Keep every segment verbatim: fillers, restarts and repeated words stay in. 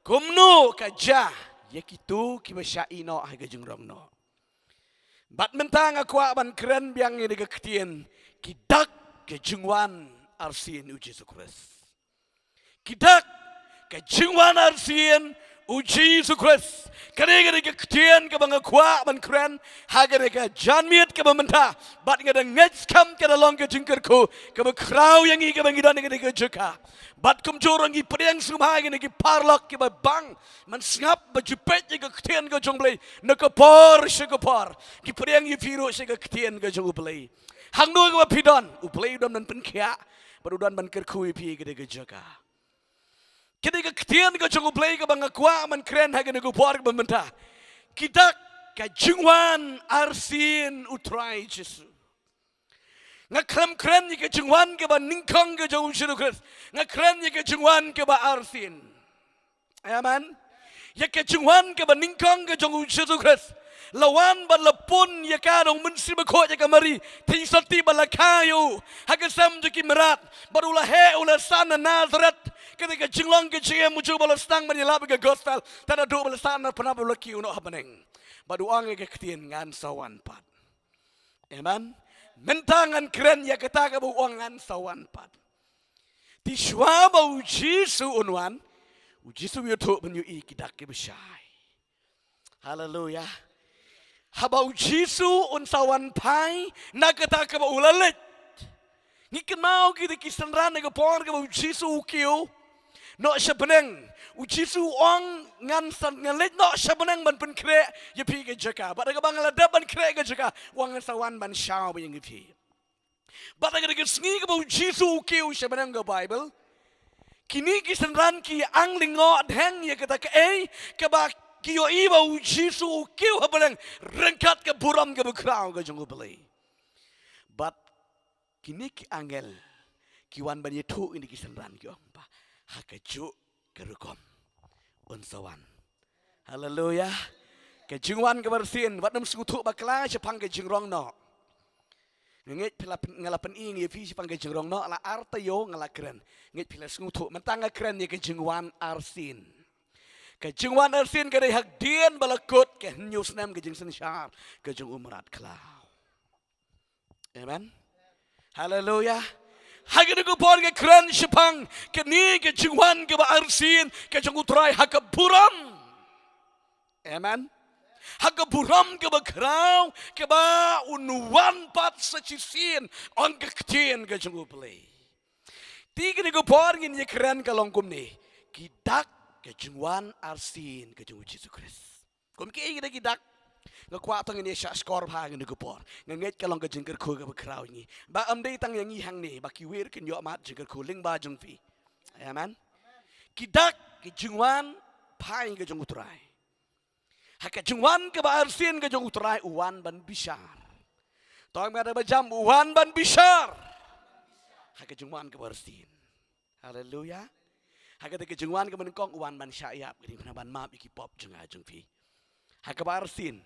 Kumno ka jia ïa kito kiba shah ïehnoh ha ka jingrong noh. Bad mynta nga kwah ban kren biang ïa ka ktien, ki dak ka jingwan arsien u Jisu Khrist. Ki dak ka jingwan arsien u Jisu Khrist. Kane ka dei ka ktien kaba nga kwah ban kren ha kane ka janmiet kaba mynta. Bad nga da ngeit skhem ka da long ka jingkyrkhu kaba khraw ïa ngi kaba ngi don ha kane ka jaka. Bad kumjuh ruh ngi pdiang sngewbha ïa kine ki paralok kiba bang ban sngap bad ju peit ïa ka ktien ka jong U Blei na ka por sha ka por. Ngi pdiang ïa phi ruh sha ka ktien ka jong U Blei. Hangno kaba phi don, U Blei u don ban pynkhiah bad u don ban kyrkhu ïa phi ha kane ka jaka. Kane ka ktien ka jong U Blei kaba nga kwah ban kren ha kane ka por kaba mynta. Ki dak ka jingwan arsien u Trai Jisu. Nga khlem kren ïa ka jingwan kaba nyngkong ka jong u Jisu Khrist. Nga kren ïa ka jingwan kaba arsien. Amen. Ïa ka jingwan kaba nyngkong ka jong u Jisu Khrist, la wan bad la pun ïa ka da u Mynsiem Bakhuid ïa ka Mari theisotti bad la kha ïa u ha ka sem jong ki mrad. Bad u la heh, u la san na Nazareth. Kata ka jinglong ka jingim u ju ba la sdang ban ïalap ïa ka gospel. Tad haduh ba la san na pnap, u la kiew noh ha bneng. Bad u ong ïa ka ktien, ngan sa wan pat. Amen. Mynta ngan kren ïa kata kaba u ong, ngan sa wan pat. Te shuwa ba u Jisu un wan, u Jisu u ïathuh ban ïohi ki dak kiba shai. Haleluya. Haba u Jisu un sa wan phai na kata kaba u la leit, ngi kynmaw kita ki synran ha ka por kaba u Jisu u kiew noh sha bneng. U Jisu u ong, ngan sa, ngan leit noh sha bneng ban pynkhreh ïa phi ka jaka. Bad ha kaba nga la dep ban khreh ka jaka, u ong ngan sa wan ban shaw bad ïa ngi phi. Bad ha kata ka sngi kaba u Jisu u kiew sha bneng, ka Baibl, kine ki synran ki ang lyngngoh dheng ïa kata kaei kaba ki ïohi ba u Jisu u kiew ha bneng ryngkat ka burom kaba khraw ka jong U Blei. Bad kine ki angel ki wan ban ïathuh ïa kine ki synran, ki ong ba ha kajuh ka rukom un sa wan. Haleluya. Ka jingwan kaba arsien, wat nym sngewthuh bakla shaphang ka jingrong noh. Nga ngeit phi la pyn-, nga la pyni ïa phi shaphang ka jingrong noh, la ar taïew nga la kren. Ngeit phi la sngewthuh, mynta nga kren ïa ka jingwan arsien. Ka jingwan arsien ka dei hadien ba la kut ka hynñiew snem ka jingsynshar ka jong u mrad khlaw. Amen. Haleluya. Ha kane ka por nga kren shaphang kane ka jingwan kaba arsien ka jong u Trai ha ka burom. Amen. Ha ka burom kaba khraw kaba un wan pat sa shisien, ong ka ktien ka jong U Blei. Te kane ka por ngin ïa kren ka long kumne, ki dak ka jingwan arsien ka jong u Jisu Khrist. Kum kiei kita ki dak? Nga kwah tang ngin ïa shah shkor bha ha kane ka por. Nga ngeit ka long ka jingkyrkhu kaba khraw ïa ngi. Ba ym dei tang ïa ngi hangne, ba ki wir kin ïoh mad jingkyrkhu lyngba jong phi. Amen. Ki dak ki jingwan phai ka jong u Trai. Ha ka jingwan kaba arsien ka jong u Trai, u wan ban bishar. To ngin ïa bajam, u wan ban bishar ha ka jingwan kaba arsien. Haleluya. Ha kata ka jingwan kaba nyngkong u wan ban shah ïap, ka dei ban map ïa ki pop jong nga jong phi. Ha kaba arsien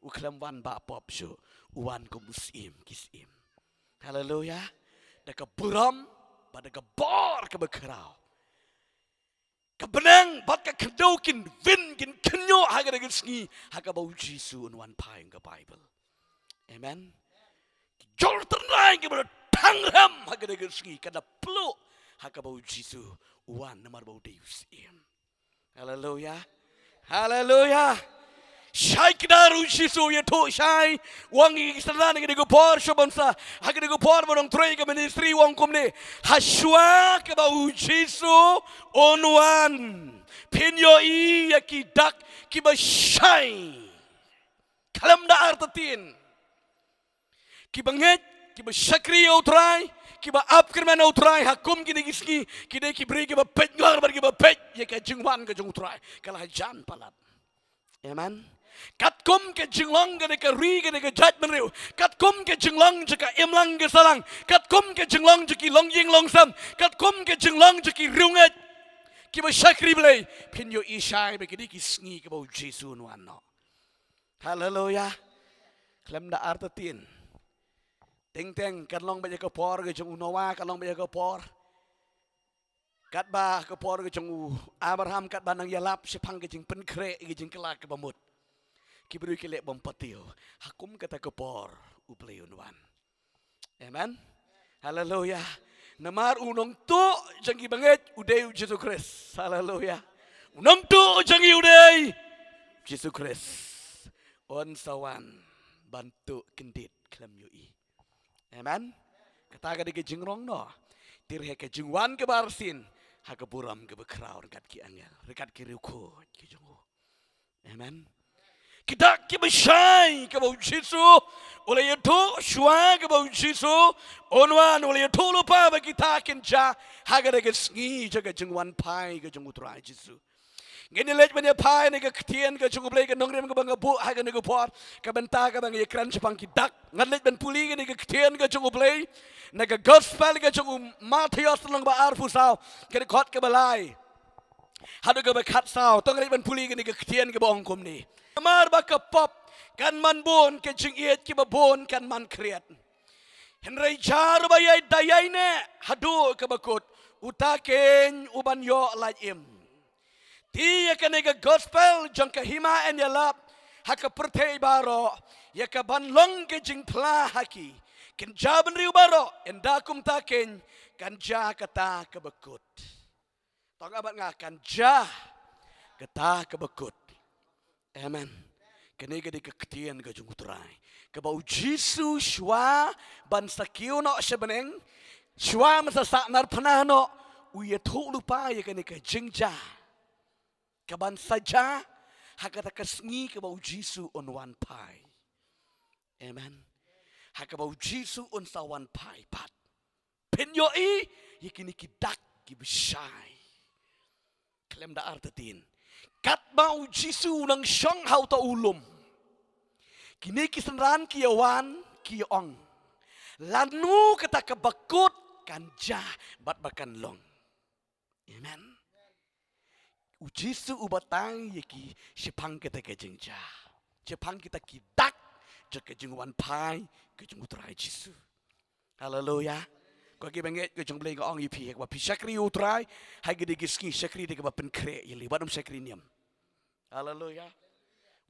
u khlem wan bah pop shuh, u wan kum u syiem ki syiem. Haleluya. Da ka burom bad da ka bor kaba khraw. Ka bneng bad ka khyndew kin win, kin khynñiuh ha kata ka sngi ha kaba u Jisu un wan phai, ong ka Baibl. Amen. Jor tynrai kiba la thang rhem ha kata ka sngi ka da pluh ha kaba u Jisu u wan, namar ba u dei u syiem. Haleluya. Haleluya. Shai kdar u Jisu u ïathuh shai, u ong ïa ki synran ha kane ka por sha ban sa, ha kane ka por ba u nongtrei ka ministry, u ong kumne: Ha shuwa kaba u Jisu un wan, phin ïohi ïa ki dak kiba shai. Khlem da artatien, kiba ngeit, kiba shakri ïa u Trai, kiba ap kyrmen ïa u Trai ha kum kine ki sngi, ki dei ki briew kiba peit ngor bad kiba peit ïa ka jingwan ka jong u Trai ka la hajan palat. Amen. Katkum ka jinglong kane ka ri, kane ka jaitbynriew, katkum ka jinglong jong ka imlang ka sahlang, katkum ka jinglong jong ki longïing longsem, katkum ka jinglong jong ki riewngeit kiba shakri Blei, phin ïohi shai ba ki dei ki sngi kaba u Jisu un wan noh. Haleluya. Khlem da artatien. Teng teng, kan long beit ïa ka por ka jong u Noah, kan long beit ïa ka por Katba ka por ka jong u Abraham, katba nang ïalap shaphang ka jingpynkhreh ïa ka jingkylla kaba mut, ki briew ki leh bym pateng. Ha kum kata ka por U Blei un wan. Amen. Haleluya. Namar u nongtuh jong ki bangeit u dei u Jisu Khrist. Haleluya. U nongtuh jong ki u dei Jisu Khrist. Un sa wan ban tuh kyndit khlem ïohi. Amen. Kata ka dei ka jingrong noh. Te ha ka jingwan kaba arsien, ha ka burom kaba khraw ryngkat ki angel, ryngkat ki riewkhuid ki jong u. Amen. Ki dak kiba shai kaba u Jisu u la ïathuh, shuwa kaba u Jisu un wan u la ïathuh lypa ba kita kin jia ha kata ka sngi jong ka jingwan phai ka jong u Trai Jisu. Ngin ïa leit ban ïa phai na ka ktien ka jong U Blei, ka nongrim kaba nga buh ha kane ka por, ka bynta kaba nga ïakren shaphang ki dak. Ngan leit ban pule kane ka ktien ka jong U Blei na ka gospel ka jong u Mathaios lynnong ba arphew saw, ka dkhot kaba lai haduh kaba khatsaw. To ngan leit ban pule kane ka ktien kaba ong kumne: Namar ba ka pop kan man bun, ka jingïeit kiba bun kan man khriat. Hynrei jar uba ïai da ïaineh haduh kaba kut, uta keiñ u ban ïoh lait im. Te ïa kane ka gospel jong ka hima yn ïalap ha ka pyrthei baroh ïa ka ban long ka jingphla ha ki. Kin jia bynriew baroh, ynda kumta keiñ kan jia kata kaba kut. To nga bad nga, kan jia kata kaba kut. Amen. Kane ka dei ka ktien ka jong u Trai, kaba u Jisu shuwa ban sa kiew noh sha bneng, shuwa ban sa sahnarphna noh, u ïathuh lypa ïa kane ka jingjia ka ban sa jia ha kata ka sngi kaba u Jisu un wan phai. Amen. Ha kaba u Jisu un sa wan phai pat. Phin ïohi ïa kine ki dak kiba shai. Khlem da artatien, katba u Jisu u nang shong ha uta u lum, kine ki synran ki ïa wan ki ong, lano kata kaba kut kan jia bad ba kan long. Amen. U Jisu u batai ïa ki shaphang kata ka jingjia, shaphang kita ki dak jong ka jingwan phai ka jong u Trai Jisu. Haleluya. Ko ki bangeit ka jong u Blei, nga ong ïa phi, haba phi shakri ïa u Trai ha kine ki sngi, shakri da kaba pynkhreh ïa lei, wat nym shakri niam. Haleluya.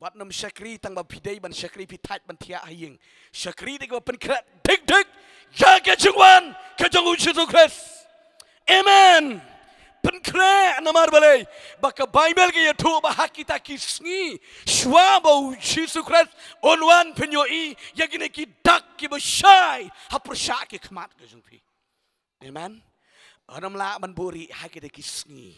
Wat nym shakri tang ba phi dei ban shakri, phi thait ban thiah ha ïing. Shakri da kaba pynkhreh dik dik ïa ka jingwan ka jong u Jisu Khrist. Amen. Pynkhreh namar balei? Ba ka Baibl ka ïathuh ba ha kita ki sngi shuwa ba u Jisu Khrist un wan, phin ïohi ïa kine ki dak kiba shai ha pyrshah ki khmat ka jong phi. Amen. Ym lah ban buhrieh ha kine ki sngi.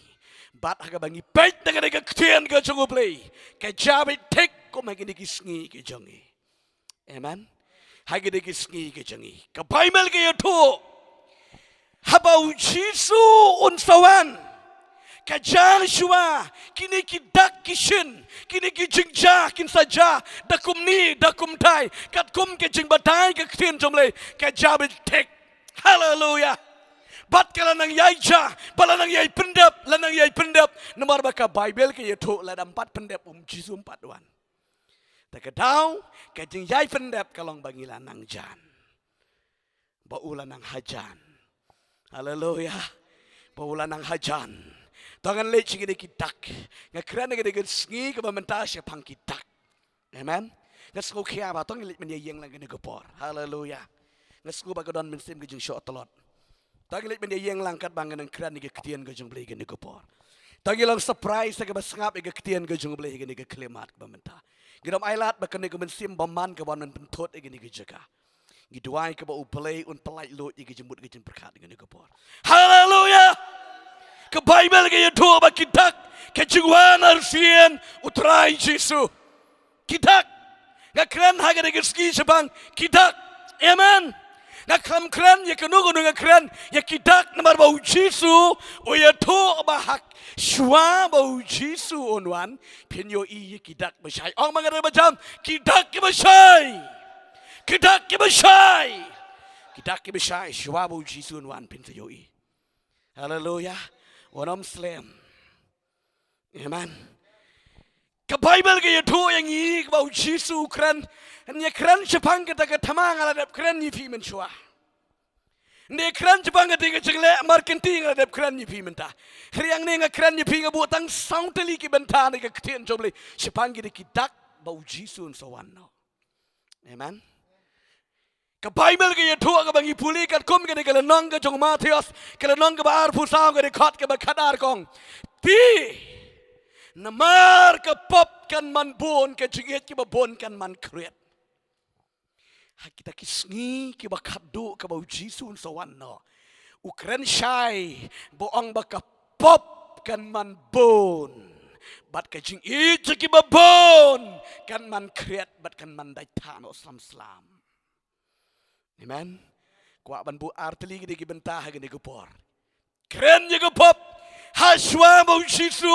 Bad ha kaba ngi peit na kane ka ktien ka jong u Blei, ka jia beit thik kum ha kine ki sngi ka jong ngi. Amen. Ha kine ki sngi ka jong ngi, ka Baibl ka ïathuh, haba u Jisu un sa wan, ka jia shuwa, kine ki dak ki shin, kine ki jingjia kin sa jia da kumne da kumtai, katkum ka jingbatai ka ktien jong u Blei, ka jia beit thik. Haleluya. Bad ka la nang ïai jia, bad la nang ïai pyndep, la nang ïai pyndep. Namar ba ka Baibl ka ïathuh, lada ym pat pyndep, u Jisu um pat wan. Te ka daw ka jingïai pyndep ka long ba ngi la nang jan, ba u la nang hajan. Haleluya. Ba u la nang hajan. To ngan leit sha kine ki dak. Nga kren ha kane ka sngi kaba mynta shaphang ki dak. Amen. Nga sngewkhia ba to ngi leit ban ïa ïeng lang kane ka por. Haleluya. Nga sngew ba ka don mynsiem ka jingshoh tlot. To ngi leit ban ïa ïeng lang katba nga nang kren ïa ka ktien ka jong u Blei kane ka por. To ngi long surprise ha kaba sngap ïa ka ktien ka jong u Blei kane ka khyllipmat kaba mynta. Ngi dom ailad ba kane ka mynsiem bymman ka wan ban pynthut ïa kane ka jaka. Ngi duwai kaba u Blei un pyllait lut ïa ka jingmut ka jingpyrkhat ïa kane ka por. Haleluya. Ka Baibl ka ïathuh ba ki dak ka jingwan arsien u Trai Jisu. Ki dak. Nga kren ha kane ka sngi shaphang ki dak. Amen. Nga khlem kren ïa kano kano, nga kren ïa ki dak namar ba u Jisu u ïathuh ba ha shuwa ba u Jisu un wan, phin ïohi ïa ki dak ba shai. Ong ma nga, dei ba jam, ki dak kiba shai. Ki dak kiba shai. Ki dak kiba shai, shuwa ba u Jisu un wan phin sa ïohi. Haleluya. Wat nym slem. Amen. Ka Baibl ka ïathuh ïa ngi ba u Jisu u kren. Ngan ïa kren shaphang kata ka thma, nga la dep kren ïa phi mynshuwa. Ngi kren shaphang ka dei ka jingleh markynti, nga dep kren ïa phi mynta. Hynrei hangne nga kren ïa phi, nga buh tang saw tylli ki bynta na ka ktien jong U Blei shaphang ki dei ki dak ba U Jisu un sa wan noh. Amen. Ka Baibl ka ïathuh kaba ngi pule katkum kane ka lynnong ka jong u Mathaios, ka lynnong kaba arphew saw, ka dkhot kaba khatar, ka ong: Te namar ka pop kan man bun, ka jingïeit kiba bun kan man khriat. Ha kita ki sngi kiba khatduh kaba U Jisu un sa wan noh, u kren shai ba ong ba ka pop kan man bun, bad ka jingïeit jong kiba bun kan man khriat bad kan man dait than noh slem slem. Amen. Kwah ban buh ar tylli ki dei ki bynta ha kane ka por. Kren ïa ka pop. Hashwa ba U Jisu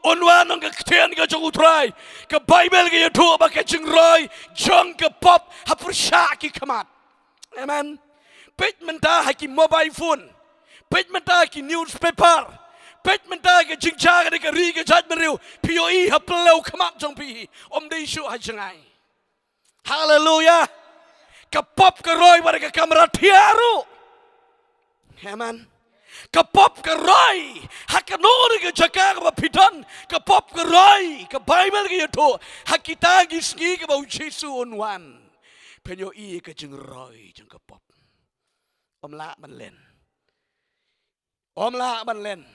un wan, ong ka ktien ka jong U Trai, ka Baibl ka ïathuh ba ka jingroi jong ka pop ha pyrshah ki khmat. Amen. Peit mynta ha ki mobile phone. Peit mynta ha ki newspaper. Peit mynta ha ka jingjia kane ka ri ka jaitbynriew. Phi ïohi ha phyllaw khmat jong phi, ym dei shuh ha jngai. Haleluya. Ka pop ka roi wat ha ka kamra thiah ruh. Amen. Ka pop ka roi ha kano kano ka jaka kaba phi don. Ka pop ka roi. Ka Baibl ka ïathuh ha kita ki sngi kaba U Jisu un wan, phin ïohi ka jingroi jong ka pop. Ym lah ban len. Ym lah ban len.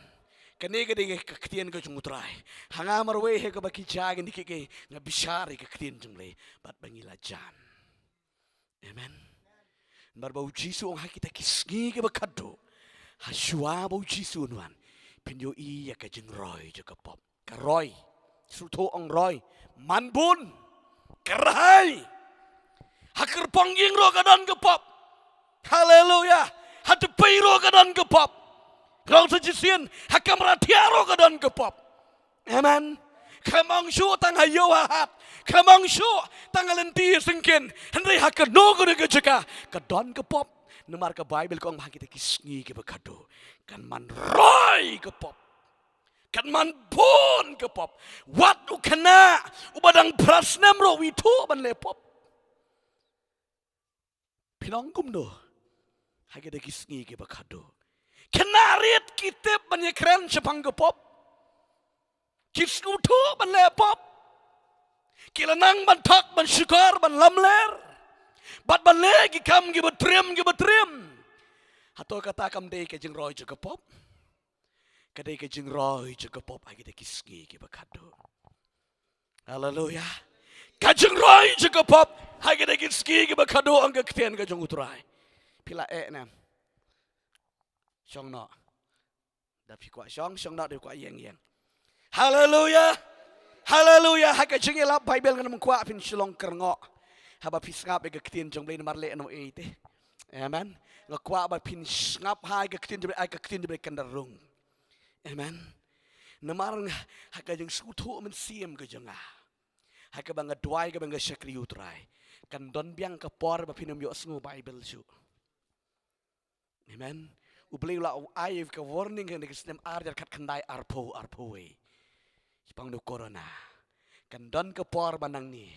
Kane ka dei ka ktien ka jong U Trai. Ha nga marwei ha kaba ki jia kine ki, ki, nga bishar ïa ka ktien jong U Blei bad ba ngi la jan. Amen. Namar ba U Jisu u ong ha kita ki sngi kiba khatduh, hashwa ba U Jisu un wan, phin ïohi ïa ka jingroi jong ka pop. Ka roi. Sngewthuh, ong roi. Man bun. Kyrhai. Ha kyrpong ïing ruh ka don ka pop. Haleluya. Ha tpei ruh ka don ka pop. Khlong sa shisien, ha kamra thiah ruh ka don ka pop. Amen. Khlem ong shuh tang ha ïew ha hat. Khlem ong shuh tang ha lynti syngkien. Hynrei ha kano kano ka jaka ka don ka pop. Namar ka Baibl ka ong ha kita ki sngi kiba khatduh, kan man roi ka pop. Kan man bun ka pop. Wat u khynnah uba dang phra snem ruh u ithuh ban leh pop. Phin ong kumno ha kita ki sngi kiba khatduh? Khynnah rit ki tip ban ïakren shaphang ka pop. Ki sngewthuh ban leh pop. Ki la nang ban thok, ban shukor, ban lamler, bad ban leh ki kam kiba triem, kiba triem. Hato kata kam dei ka jingroi jong ka pop? Ka dei ka jingroi jong ka pop ha kita ki sngi kiba khatduh. Haleluya. Ka jingroi jong ka pop ha kita ki sngi kiba khatduh, ong ka ktien ka jong U Trai. Phi la eh ne em? Shong noh. Da phi kwah shong, shong noh, da kwah ïeng, ïeng. Haleluya. Haleluya. Ha ka jingïalap Baibl ngan ym kwah phin shu long kyrngoh haba phi sngap ïa ka ktien jong U Blei, namar lehnohei te. Amen. Nga kwah ba phin sngap ha ka ktien jong U Blei, ha ka ktien jong U Blei kan da rung. Amen. Namar nga, ha ka jingsngewthuh mynsiem ka jong nga, ha kaba nga duwai, kaba nga shakri U Trai, kan don biang ka por ba phin ym ïohsngew Baibl shuh. Amen. U Blei u la ai ka warning ha kane ka snem ar hajar khatkhyndai, arphew, arphew wei, shaphang u corona. Kan don ka por ba nangne,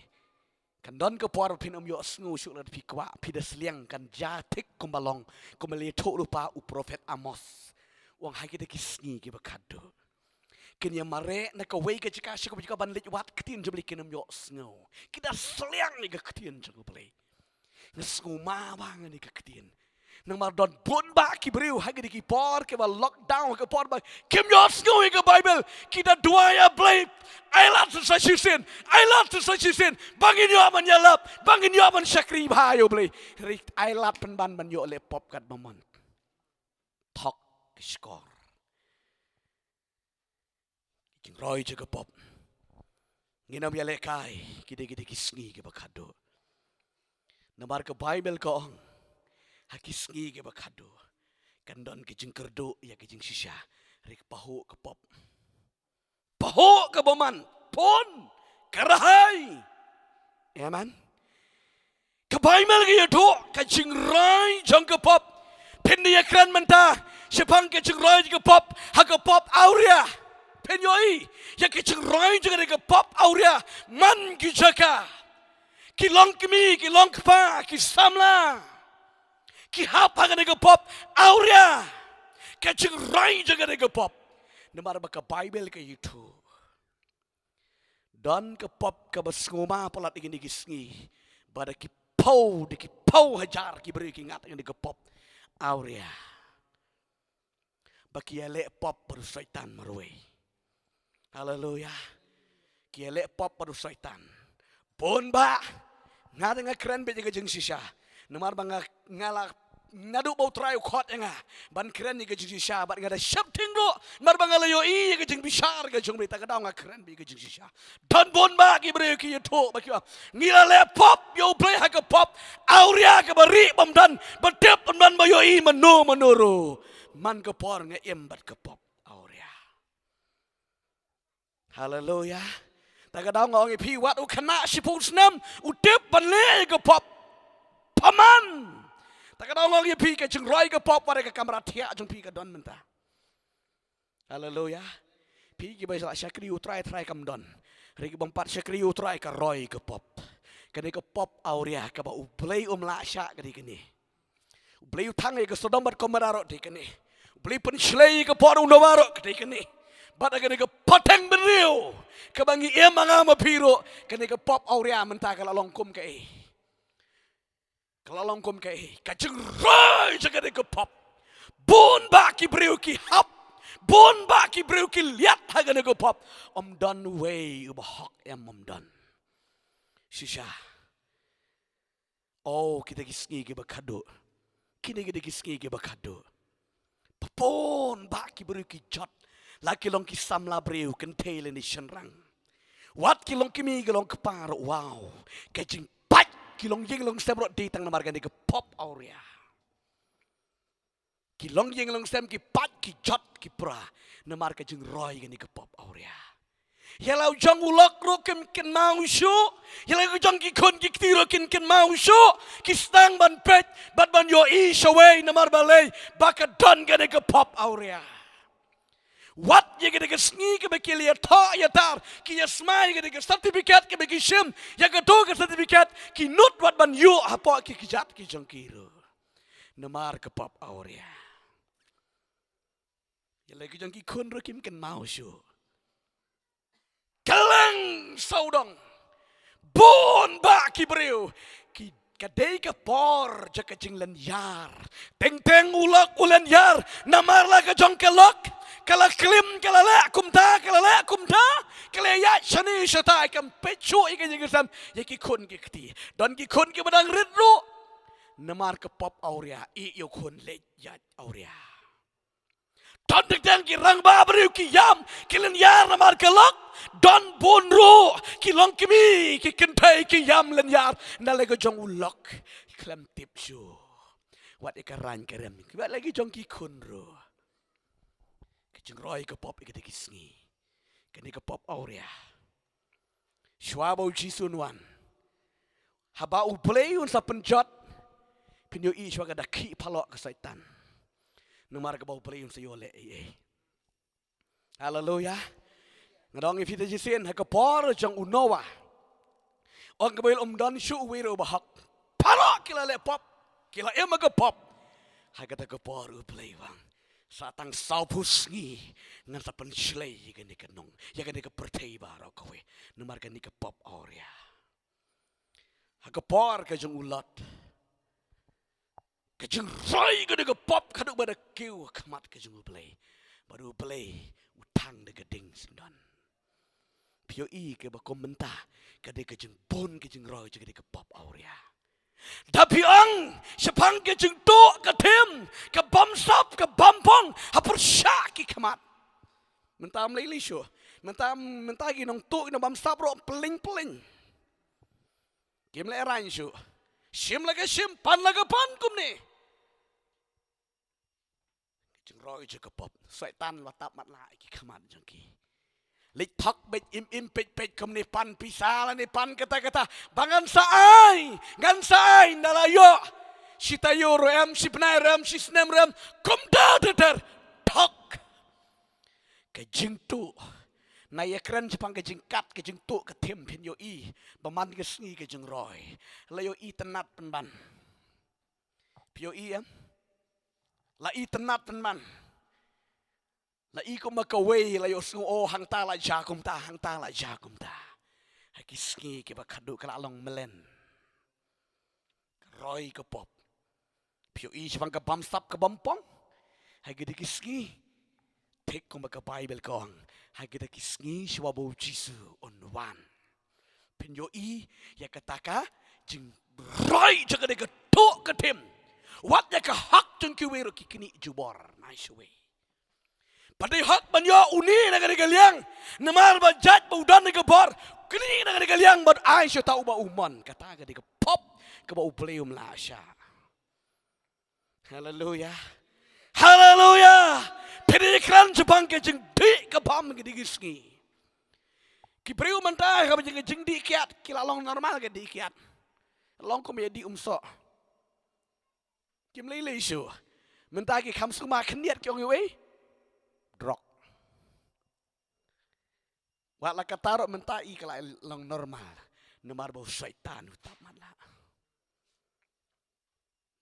kan don ka por ba phin ym ïohsngew shuh lada phi kwah, phi da sliang, kan jia thik kumba long, kumba la ïathuh lypa u prophet Amos. U ong ha kita ki sngi kiba khatduh, kin ïa mareh na kawei ka jaka sha kawei ka jaka ban leit wad ktien jong U Blei, kin ym ïohsngew. Ki da sliang ïa ka ktien jong U Blei. Nga sngewma bha ïa kane ka ktien. Namar don bun bah ki briew ha kine ki por kiba lockdown, ha ka por ba kim ïohsngew ïa ka Baibl, ki da duwai, A Blei, ai lad sa shisien, ai lad sa shisien ba ngin ïoh ban ïalap, ba ngin ïoh ban shakri bha ïa U Blei. Hynrei ai lad pynban ban ïoh leh pop katba mon. Thok ki shkor. Ki jingroi jong ka pop. Ngin ym ïalehkai, ki dei, ki dei ki sngi kiba khatduh. Namar ka Baibl ka ong, ha ki sngi kiba khatduh, kan don ki jingkyrduh ïa ki jingshisha. Hynrei pahuh ka pop. Pahuh ka bymman. Pun. Kyrhai. Amen. Ka Baibl ka ïathuh ka jingroi jong ka pop. Phin da ïakren mynta shaphang ka jingroi jong ka pop ha ka pop awria. Phin ïohi ïa ka jingroi jong ka pop awria. Man ki jaka, ki longkmie, ki longkpa, ki samla, Ki hap ha kane ka pop awria. Ka jingroi jong kane ka pop. Namar ba ka Baibl ka ïathuh, don ka pop kaba sngewma palat ïa kine ki sngi. Ba da ki phew, da ki phew hajar ki briew ki ngat ïa kane ka pop awria. Ba ki ïaleh pop bad u Soitan marwei. Haleluya. Ki ïaleh pop bad u Soitan. Bun bah. Nga te nga kren beit ïa ka jingshisha. Namar ba nga, nga la, naduh ba U Trai u khot ïa nga ban kren ïa ka jingshisha, bad nga da sheptieng ruh. Namar ba nga la ïohi ïa ka jingbishar ka jong me, ta ka daw nga kren beit ïa ka jingshisha. Don bun bah ki briew ki ïathuh ba ki ong, ngi la leh pop ïa U Blei ha ka pop awria kaba rieh bym don, ba tip bym don, ba ïohi mano mano ruh. Man ka por nga im bad ka pop awria. Haleluya. Ta ka daw nga ong ïa phi, wat u khynnah shiphew snem u tip ban leh ïa ka pop. Pynban. Ta ka daw nga ong ïa phi, ka jingroi ka pop wat ha ka kamra thiah jong phi ka don mynta. Haleluya. Phi kiba la shakri U Trai, trai kam don. Hynrei ki bym pat shakri U Trai, ka roi ka pop. Kane ka pop awria kaba U Blei um lah shah ka dei kane. U Blei u thang ïa ka Sodom bad Gomorrah ruh dei kane. U Blei pynshlei ïa ka por u Noah ruh ka dei kane. Bad ha kane ka pateng bynriew kaba ngi im ma nga ma phi ruh, kane ka pop awria mynta ka la long kum kaei? Ka la long kum kaei? Ka jingroi jong kane ka pop. Bun bah ki briew ki hap, bun bah ki briew ki liat ha kane ka pop. Ym don uwei uba hok, em, ym don. Shisha. Oh, kita ki sngi kiba khadduh. Kine kita ki sngi kiba khadduh. Bun bah ki briew ki jot. La ki long ki samla briew, kynthei lane shynrang. Wat ki long kmie, ki long kpa ruh, wow. Ka jingpait, ki longïing longsem ruh dei tang namar kane ka pop awria. Ki longïing longsem, ki pait, ki jot, ki pra namar ka jingroi kane ka pop awria. Ïa la u jong u lok ruh kim kynmaw shuh. Ïa la u jong ki khun ki kti ruh kin kynmaw shuh. Ki sdang ban peit bad ban ïohi shawei namar balei? Ba ka don kane ka pop awria. Wat ïa kane ka sngi kaba ki la ïathoh ïatar, ki ïasmai ïa kane ka certificate kaba ki shim, ïa kato ka certificate ki nud wat ban ïuh hapoh ki kjat ki jong ki ruh. Namar ka pop awria. Ïa la ki jong ki khun ruh kim kynmaw shuh. Kylleng sawdong, bun bah ki briew, ki, ka dei ka por jong ka jinglynñiar. Teng teng u lok u lynñiar. Namar la ka jong ka lok ka la klim, ka la leh kumta, ka la leh kumta, ka la ïaid shane shatai, kam peit shuh ïa ka jingïaseng ïa ki khun ki kti. Don ki khun kiba dang rit ruh. Namar ka pop awria, ïeh ïa u khun leit ïaid awria. Don teng teng ki rangbah briew ki ïam, ki lynñiar namar ka lok. Don bun ruh ki longkmie, ki kynthei ki ïam lynñiar na la ka jong u lok. Khlem tip shuh wat ïa ka rang ka rem, wat la ki jong ki khun ruh. Ka jingroi ka pop ïa kita ki sngi. Kane ka pop awria. Shuwa ba U Jisu un wan, haba U Blei un sa pynjot, phin ïohi shuwa ka da khih phalok ka Soitan. Namar kaba U Blei un sa ïoh leh ei ei. Haleluya. Nga da ong ïa phi te shisien, ha ka por jong u Noah, ong ka Baibl, ym don shuh uwei ruh uba hok. Baroh ki la leh pop, ki la im ha ka pop. Ha kata ka por U Blei u ong, sa tang sawphew sngi ngan sa pynshlei ïa kane ka nong, ïa kane ka pyrthei baroh kawei. Namar kane ka pop awria. Ha ka por ka jong u Lot, ka jingroi kane ka pop ka dei ba da kiew ha khmat ka jong U Blei. Bad U Blei u thang da ka ding syndon. Phi ïohi kaba kum mynta, ka dei ka jingbun ka jingroi jong kane ka pop awria. Da phi ong shaphang ka jingtuh ka thim, ka bamsap, ka bampong ha pyrshah ki khmat. Mynta ym lei lei shuh. Mynta, mynta ki nongtuh, ki nongbamsap ruh pyllein pyllein. Kim lehrain shuh. Shim la ka shim, pan la ka pan kumne. Ka jingroi jong ka pop, Soitan la tap matlah ïa ki khmat jong ki. Leit thok beit im im peit peit kumne, pan pisa lane pan kata kata. Ba ngan sa ai, ngan sa ai, ynda la ïoh. Shi taïew ruh em, shi bnai ruh em, shi snem ruh em, kumta ter ter. Thok. Ka jingtuh. Nga ïakren shaphang ka jingkat ka jingtuh ka thim, phin ïohi ba man ka sngi ka jingroi. La ïohi tynnat pynban. Phi ïohi em? La i tynnat tynman. La i kumba kawei la ïohsngew, oh, hangta la jia kumta, hangta la jia kumta. Ha ki sngi kiba khadduh ka la long mlien. Ka roi ka pop. Phi ïohi shaphang ka bamsap ka bampong. Ha kine ki sngi. Thik kumba ka Baibl ka ong. Ha kine ki sngi shuwa ba u Jisu un wan. Phin ïohi ïa kata ka jingroi jong kane ka thuh ka thim. Wat ïa ka hok jong kiwei ruh ki knieh jubor. Nai shuwa. Ba dei hok ban ïoh une na kane ka liang. Namar ba jait ba u don ïa ka bor. Knieh na kane ka liang ban ai sha uta uba u mon. Kata ka dei ka pop kaba U Blei um lah shah. Haleluya. Haleluya. Phi dei kren shaphang ka jingdih ka bam kine ki sngi. Ki briew mynta kaba jing ka jingdih kiad ki la long normal ka dih kiad. Long kum ïa dih umsoh. Kim lei lei shuh. Mynta ki kham sngewma khyndiat ki ong iwei. Drok. Wat la kata ruh mynta i ka la long normal. Namar ba u Soitan u tap matlah.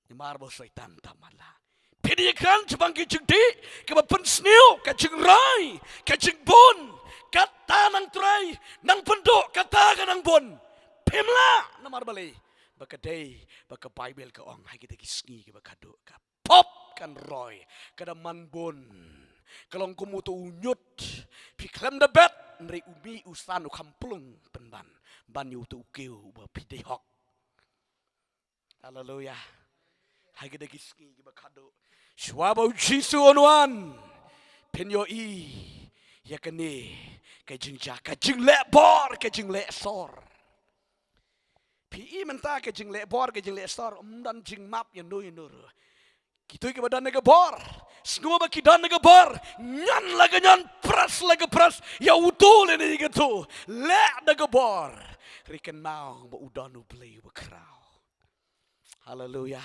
Namar ba u Soitan u tap matlah. Phi dei kren shaphang ki jingdih kiba pynsniew, ka jingroi, ka jingbun, kata nang trei, nang pynduh, kata ka nang bun. Phim lah, namar balei? Ba ka dei ba ka Baibl ka ong ha kita ki sngi kiba khadduh ka pop kan roi, ka da man bun. Ka long kum uto u ñiut. Phi khlem da bet, hynrei u mih u san u kham plung pynban. Ban ïa uto u kiew uba phi dei hok. Haleluya. Ha kita ki sngi kiba khadduh. Shuwa ba u Jisu un wan. Phin ïohi ïa kane ka jingjia, ka jingleh bor, ka jingleh sor. Phi i mynta ka jingleh bor, ka jingleh sor, ym don jingmap ïa no ïa no ruh. Kito kiba don da ka bor, sngewbha ba ki don da ka bor, ñion la ka ñion, pres la ka pres, ïa uto lane ïa kato, leh da ka bor. Hynrei kynmaw ba u don U Blei uba khraw. Haleluya.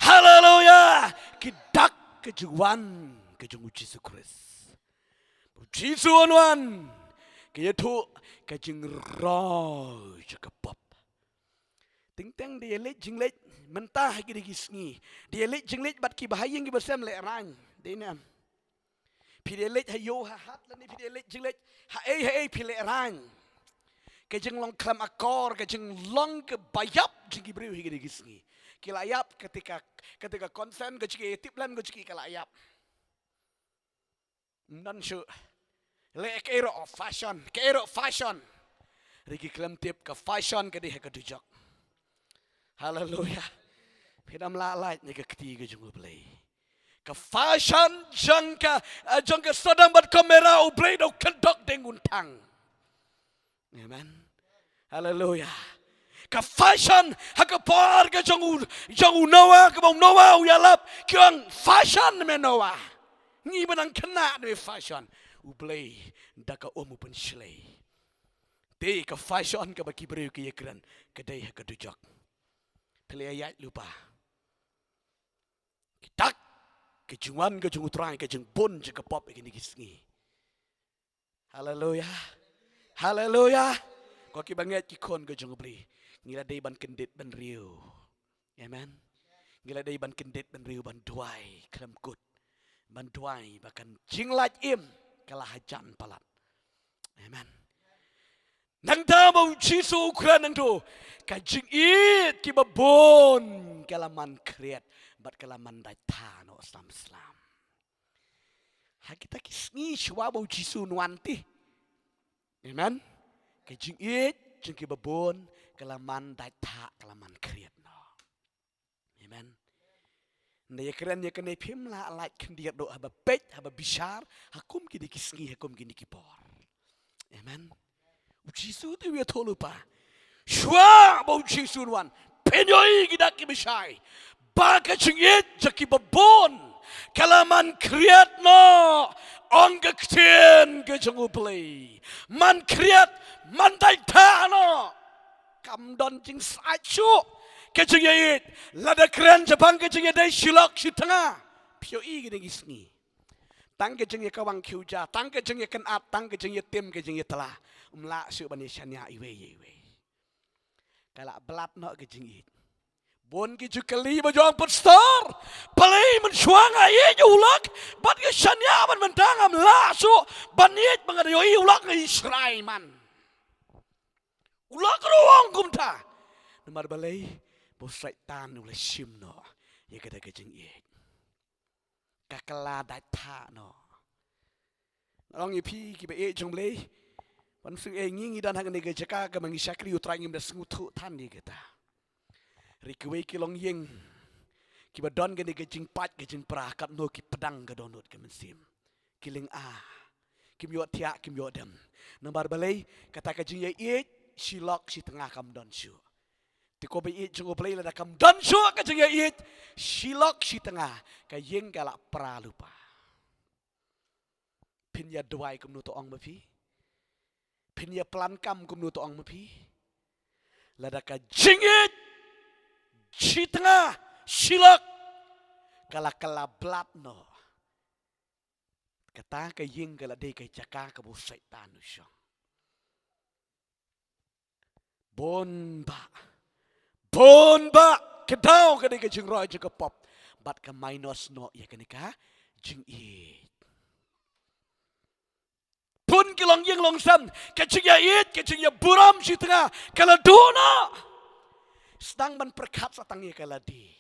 Haleluya. Ki dak ka jingwan ka jong u Jisu Khrist. U Jisu un wan. Ka ïathuh ka jingroi jong ka pop. Teng teng da ïaleit jingleit mynta ha kine ki sngi. Da ïaleit jingleit bad kiba ha ïing kiba sem lehraiñ. Dei ne em? Phi da leit ha ïew ha hat lane phi da leit jingleit ha ei ha ei phi lehraiñ. Ka jinglong khlem akor, ka jinglong kaba ïap jong ki briew ha kine ki sngi. Ki la ïap kata ka, kata ka concern ka jong ki, tip lem ka jong ki, ka la ïap. Ym don shuh. Leh kaei ruh fashion, kaei ruh fashion. Hynrei ki khlem tip ka fashion ka dei ha ka dujok. Haleluya. Phi dang lah lait na ka kti ka jong U Blei. Ka fashion jong ka, eh, jong ka Sodom bad Gomorrah U Blei da u khyndok deng un thang. Amen. Haleluya. Ka fashion ha ka por ka jong u, jong u Noah, kaba u Noah u ïalap, ki ong fashion me Noah. Ngi ba nang khynnah ne me fashion. U Blei da ka um u pynshlei. Te ka fashion kaba ki briew ki ïakren ka dei ha ka dujok. Phi la ïaid lypa. Ki dak ka jingwan ka jong U Trai, ka jingbun jong ka pop ha kine ki sngi. Haleluya. Haleluya. Ko kiba ngeit ki khun ka jong U Blei, ngi la dei ban kyndit bynriew. Amen. Ngi la dei ban kyndit bynriew ban duwai khlem kut. Ban duwai ba kan jinglait im ka la hajan palat. Amen. Nangta ba u Jisu u kren nangto, ka jingïeit kiba bun ka la man khriat bad ka la man dait tha noh slam slam. Ha kita ki sngi shuwa ba u Jisu un wan te. Amen. Ka jingïeit jong kiba bun ka la man dait tha, ka la man khriat noh. Amen. Nda ïakren ïa kane phim lah lait khyndiat doh haba peit, haba bishar ha kum kine ki sngi, ha kum kine ki por. Amen. U Jisu te u ïathuh lypa. Shuwa ba u Jisu un wan, phin ïohi ki dak kiba shai ba ka jingïeit jong kiba bun ka la man khriat noh. Ong ka ktien ka jong U Blei, man khriat, man dait tha noh. Kam don jingsaid shuh ka jingïeit. Lada kren shaphang ka jingïadei shi lok shi tnga, phi ïohi kine ki sngi. Tang ka jingïakawang khiwja, tang ka jingïakynad, tang ka jingïatim, ka jingïatla. Ym lah shuh ban ïashaniah iwei ïa iwei. Ka la blad noh ka jingïeit. Bun ki ju kylli ba jong pastor, balei mynshwa nga ïeit ïa u lok, bad nga shaniah ban mynta ngam lah shuh ban ïeit, ba nga da ïohi u lok nga ïeit shrai man. U lok ruh u ong kumta. Namar balei? Ba u Soitan u la shim noh ïa kata ka jingïeit. Ka kylla dait thah noh. Nga ong ïa phi kiba ïeit jong U Blei, ban shu ïa ngi, ngi don ha kane ka jaka kaba ngi shakri U Trai, ngim da sngewthuh than ïa kata. Hynrei kiwei ki longïing kiba don kane ka jingpait ka jingpra, katno ki pdang ka dohnud ka mynsiem. Ki lynga, kim ïohthiah, kim ïoh dem. Namar balei? Kata ka jingïaieit shi lok shi tnga kam don shuh. Te ko ba ïeit jong U Blei, lada kam don shuh ka jingïaieit shi lok shi tnga, ka ïing ka la pra lypa. Phin ïa duwai kumno to ong ma phi? Phin ïa plan kam kumno to ong ma phi? Lada ka jingïeit shi tnga shi lok ka la, ka la blad noh, kata ka ïing ka la dei ka jaka kaba u Soitan u shong. Bun bah, bun bah ka daw ka dei ka jingroi jong ka pop, bad ka minus noh ïa kane ka jingïeit. Bun ki longïing longsem, ka jingïaieit, ka jingïaburom shi tnga ka la duh noh. Sdang ban pyrkhat sa tang ïa ka lade.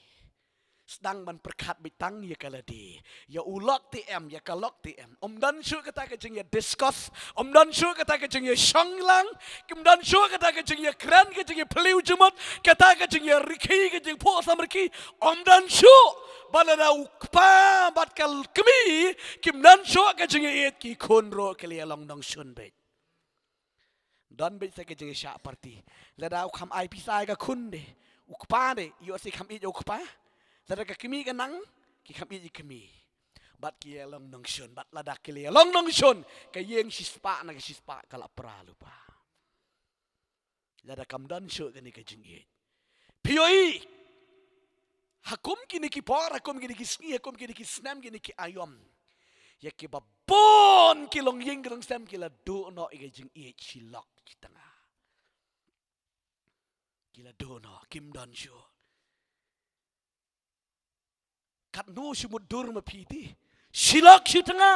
Sdang ban pyrkhat beit tang ïa ka lade. Ïa u lok te em, ïa ka lok te em. Ym don shuh kata ka jingïa discuss, ym don shuh kata ka jingïa shong lang, ym don shuh kata ka jingïa kren, ka jingïa phylliew jingmut, kata ka jingïa rkhie, ka jingphuh samrkhie. Ym don shuh. Ba lada u kpa bad ka kmie kim don shuh ka jingïaieit, ki khun ruh ki la ïa long nongshun beit. Don beit sa ka jingïashah party. Lada u kham ai pisa ïa ka khun de, u kpa de, ïoh sa kham ïeit ïa u kpa. Lada ka kmie ka nang, ki kham ïeit ïa ka kmie. Bad ki ïa long nongshun, bad lada ki la ïa long nongshun, ka ïing shispah na ka shispah ka la pra lypa. Lada kam don shuh kane ka jingïeit. Phi ïohi, ha kum kine ki por, ha kum kine ki sngi, ha kum kine ki snem, kine ki aïom, ïa kiba bun ki longïing ki longsem ki la duh noh ïa ka jingïeit shi lok shi tnga. Ki la duh noh, kim don shuh. Katno shi mutdur ma phi te? Shi lok shi tnga.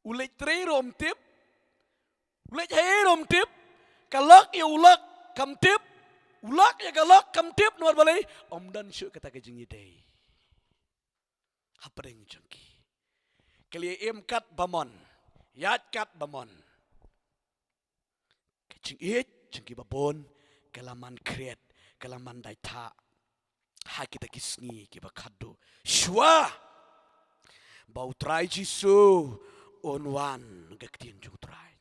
U leit trei ruh ym tip, u leit haei ruh ym tip. Ka lok ïa u lok kam tip, u lok ïa ka lok kam tip. Namar balei? Ym don shuh kata ka jingïadei hapdeng jong ki. Ka la im katba mon, ïaid katba mon. Ka jingïeit jong kiba bun ka la man khriat, ka la man dait thah ha kita ki sngi kiba khatduh shuwa ba U Trai Jisu un wan, ka ktien jong U Trai.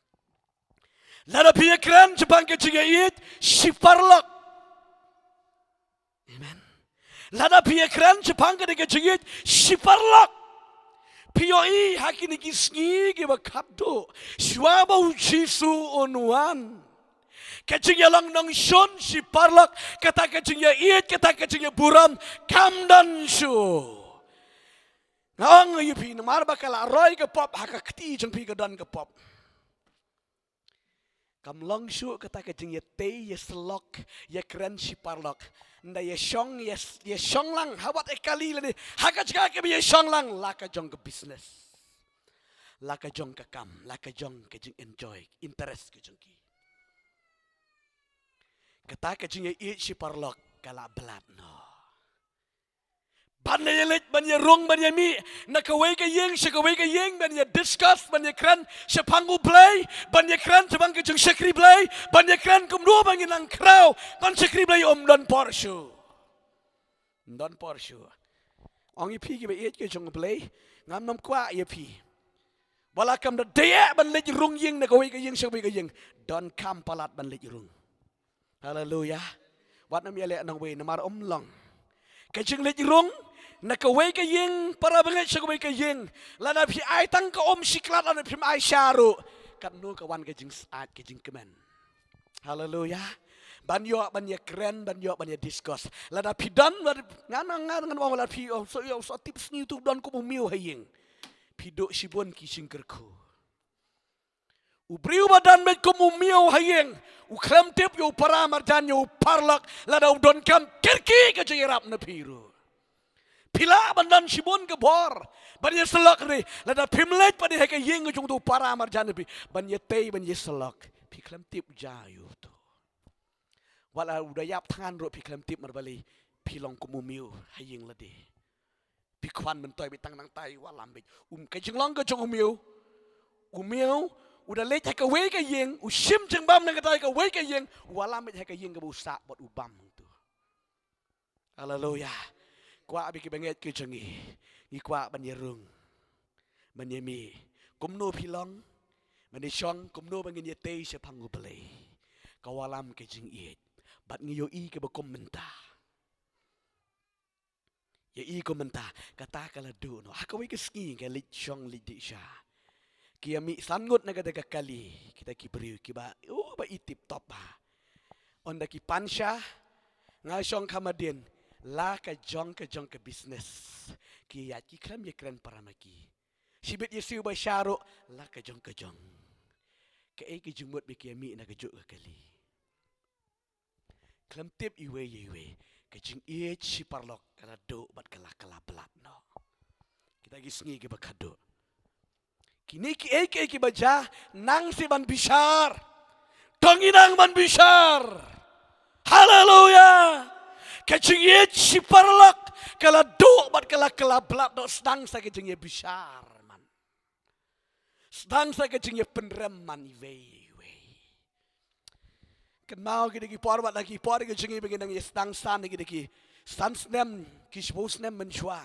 Lada phi ïakren shaphang ka jingïaieit shi paralok. Amen. Lada phi ïakren shaphang kane ka jingïeit shi paralok, phi ïohi ha kine ki sngi kiba khatduh shuwa ba U Jisu un wan, ka jingïalong nongshun shi paralok, kata ka jingïaieit, kata ka jingïaburom kam don shuh. Nga ong ïa phi, namar ba ka la roi ka pop, ha ka kti jong phi ka don ka pop. Kam long shuh kata ka jingïatei, ïasyllok, ïakren shi paralok. Ynda ïashong, ïa, ïashong lang ha wat ïa kali lane ha ka jaka kaba ïashong lang, la ka jong ka business, la ka jong ka kam, la ka jong ka jingenjoy, interest ka jong ki. Kata ka jingïaieit shi paralok ka la blad noh. Ban ïa leit, ban ïa rung, ban ïa mih na kawei ka ïing sha kawei ka ïing, ban ïa discuss, ban ïa kren shaphang U Blei, ban ïa kren shaphang ka jingshakri Blei, ban ïa kren kumno ba ngin nang khraw ban shakri Blei, ym don por shuh. Ym don por shuh. Ong ïa phi kiba ïeit ki jong U Blei, ngam nym kwah ïa phi. Ba la kam da dei ban leit rung ïing na kawei ka ïing sha kawei ka ïing, donkam palat ban leit rung. Haleluya. Wat nym ïaleh nongwei namar ym long. Ka jingleit rung na kawei ka ïing, para bangeit, sha kawei ka ïing, lada phi ai tang ka um shi klat, lada phim ai sha ruh, katno ka wan ka jingsyaid, ka jingkmen. Haleluya. Ban ïoh ban ïakren, ban ïoh ban ïa discuss. Lada phi don, lada, ngan, ngan, ngan ong lada phi, oh, so, ïoh, so tip sngi tu don kum u miew ha ïing. Phi duh shibun ki jingkyrkhu. U briew ba don beit kum u miaw ha ïing, u khlem tip ïa u para marjan ïa u paralok, lada u donkam kyrkieh ka jingïarap na phi ruh. Phi lah ban don shibun ka bor ban ïasyllok, hynrei lada phim leit pat ha ka ïing ka jong uto u para marjan na phi ban ïatei ban ïasyllok, phi khlem tip ja ïa uto. Wat la u da ïap thngan ruh phi khlem tip, namar balei? Phi long kum u miaw ha ïing lade. Phi kwah myntoi beit tang nangta, u wallam beit. Um, ka jinglong ka jong u miaw, u miaw u da leit ha kawei ka ïing, u shim jingbam na kata kawei ka ïing, u wallam beit ha ka ïing kaba u sah bad u bam hangto. Haleluya. Kwah bad ki bangeit ki jong ngi, ngi kwah ban ïarung, ban ïamih. Kumno phi long, ban ïashong kumno ba ngin ïatei shaphang U Blei, ka wallam ka jingïeit. Bad ngi ïohi kaba kum mynta, ïohi kum mynta, kata ka la duh noh. Ha kawei ka sngi ka leit shong leit dih sha, ki ïamih san ngut na kata ka kali, kita ki briew kiba, oh, ba i tip top ba. Ynda ki pan sha, nga shong kham hadien, la ka jong ka jong ka business. Ki ïaid ki khlem ïakren para ma ki. Shibit ïa siew ba sha ruh, la ka jong ka jong. Kaei ka jingmut ba ki ïamih na kajuh ka kali? Khlem tip iwei ïa iwei. Ka jingïeit shi paralok ka la duh bad ka la, ka la blad noh. Kita ki sngi kiba khadduh. Kine kiei kiei kiba jia, nang seh ban bishar. To ngin nang ban bishar. Haleluya. Ka jingïeit shi paralok ka la duh bad ka la, ka la blad noh, sdang sa ka jingïabishar man. Sdang sa ka jingïapynrem man iwei ïa iwei. Kynmaw kita ki por, wat la ki por ka jong ngi ba ngin nang ïa sdang san kita ki san snem, ki shiphew snem mynshuwa.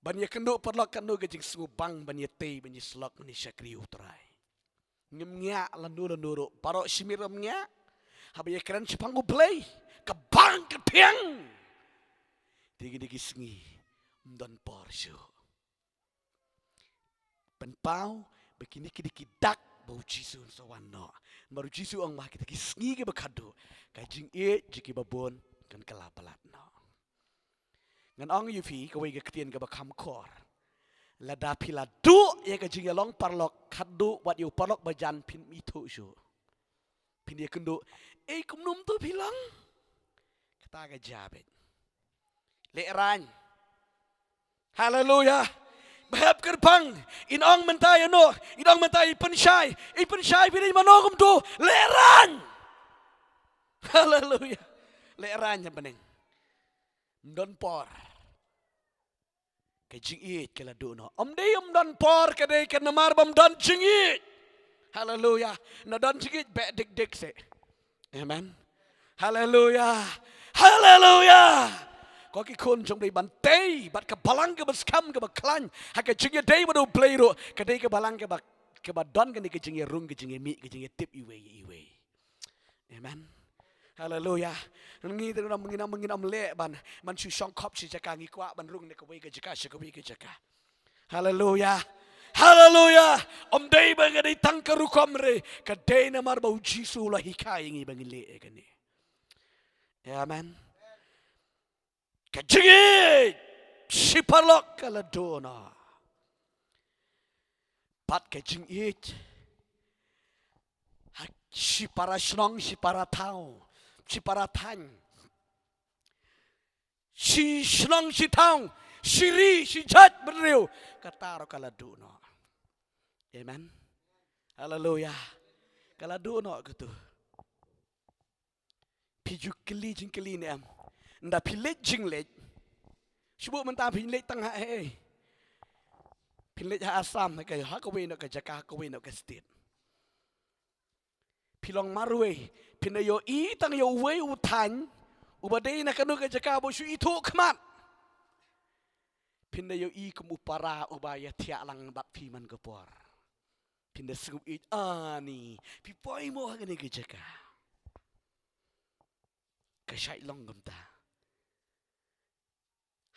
Ban ïakynduh paralok katno ka jingsngewbang ban ïatei, ban ïasyllok, ban ïashakri U Trai. Ngim ngiah lano lano ruh, baroh shi miet ruh ngim ngiah. Haba ïakren shaphang U Blei, ka bang ka thiang. Te kita ki sngi ym don por shuh. Pynpaw ba kine ki dei ki dak ba U Jisu un sa wan noh. Namar U Jisu u ong ba kita ki sngi kiba khadduh, ka jingïeit jong kiba bun kan kylla palat noh. Ngan ong ïa phi kawei ka ktien kaba kham khor. Lada phi la duh ïa ka jingïalong paralok khadduh wat ïa u paralok bajan, phin ithuh shuh. Phin ïakynduh, "Ei, kumno mynta phi long?" Kata ka jia beit. Lehraiñ. Haleluya. Ba hep kyrpang, in ong mynta ïa no, in ong mynta i pynshai, i pynshai, phi dei mano kumto, lehraiñ. Haleluya. Lehraiñ ha bneng. Ym don por. Ka jingïeit ka la duh noh. Ym dei ym don por, ka dei ka namar bym don jingïeit. Haleluya. Na don jingïeit beh dik dik seh. Amen. Haleluya. Haleluya. Ko ki khun jong U Blei, ban tei bad ka balang kaba skhem kaba khlaiñ ha ka jingïadei bad U Blei ruh, ka dei ka balang kaba, kaba don kane ka jingïarung, ka jingïamih, ka jingïatip iwei ïa iwei. Amen. Haleluya. Ngi te ngi ngi ngi ngi leh ban, ban shu shong khop shi jaka, ngi kwah ban rung na kawei ka jaka sha kawei ka jaka. Haleluya. Haleluya. Ym dei ba ka dei tang ka rukom re, ka dei namar ba U Jisu u la hikai ïa ngi ba ngin leh ïa kane. Amen. Ka jingïeit shi paralok ka la duh noh. Bad ka jingïeit ha shi para shnong, shi para thaw, shi para thaiñ, shi shnong, shi thaw, shi ri, shi jait bynriew, kata ruh ka la duh noh. Amen. Haleluya. Ka la duh noh katu. Phi ju kylli jingkylli ne em? Ynda phi leit jingleit, shu buh mynta phin leit tang ha ei? Phin leit ha Assam, ha ka, ha kawei noh ka jaka, ha kawei noh ka state. Phi long marwei, phin da ïohi tang ïa uwei u thaiñ uba dei na kano ka jaka ba shu ithuh khmat. Phin da ïohi kum u para uba ïathiah lang bad phi man ka por. Phin da sngew ïeit, ani, phi poi mo ha kane ka jaka. Ka shait long kumta.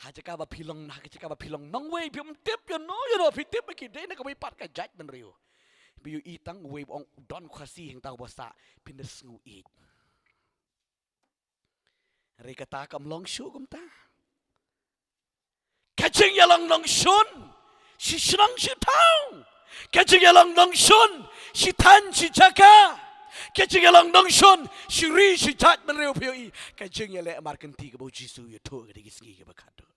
Ha jaka ba phi long, ha ka jaka ba phi long nongwei, phim tip ïano ïano, phi tip ba ki dei na kawei pat ka jait bynriew. Phi ïohi tang uwei ba ong u don Khasi hangta uba sah, phin da sngew ïeit. Hynrei kata kam long shuh kumta. Ka jingïalong nongshun shi shnong shi thaw, Ka jingïalong nongshun shi thaiñ shi jaka. Ka jingïalong nongshun shi ri shi jait bynriew, phi ïohi. Ka jingïaleh markynti kaba u Jisu u ïathuh ha kata ki sngi kiba khatduh.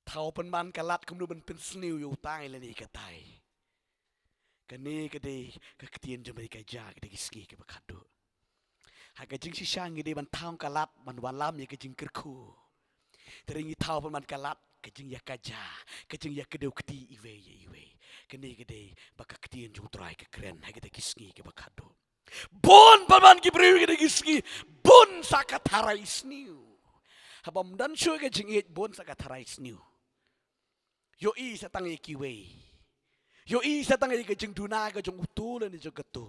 Thaw pynban ka lad kumno ban pynsniew ïa utai lane katai. Kane ka dei ka ktien jong Mari ka ja ha kata ki sngi kiba khatduh. Ha ka jingshisha ngi dei ban thaw ka lad ban wallam ïa ka jingkyrkhu. Te ngi thaw pynban ka lad ka jingïakajia, ka jingïakdew kti iwei ïa iwei. Kane ka dei ba ka ktien jong u Trai ka kren ha kata ki sngi kiba khatduh. Bun pynban ki briew ha kata ki sngi, bun sa ka tharai sniew. Haba ym don shuh ka jingïeit, bun sa ka tharai sniew. Ïohi sa tang ïa kiwei. Ïohi sa tang ïa ka jingduna ka jong utu lane jong katu.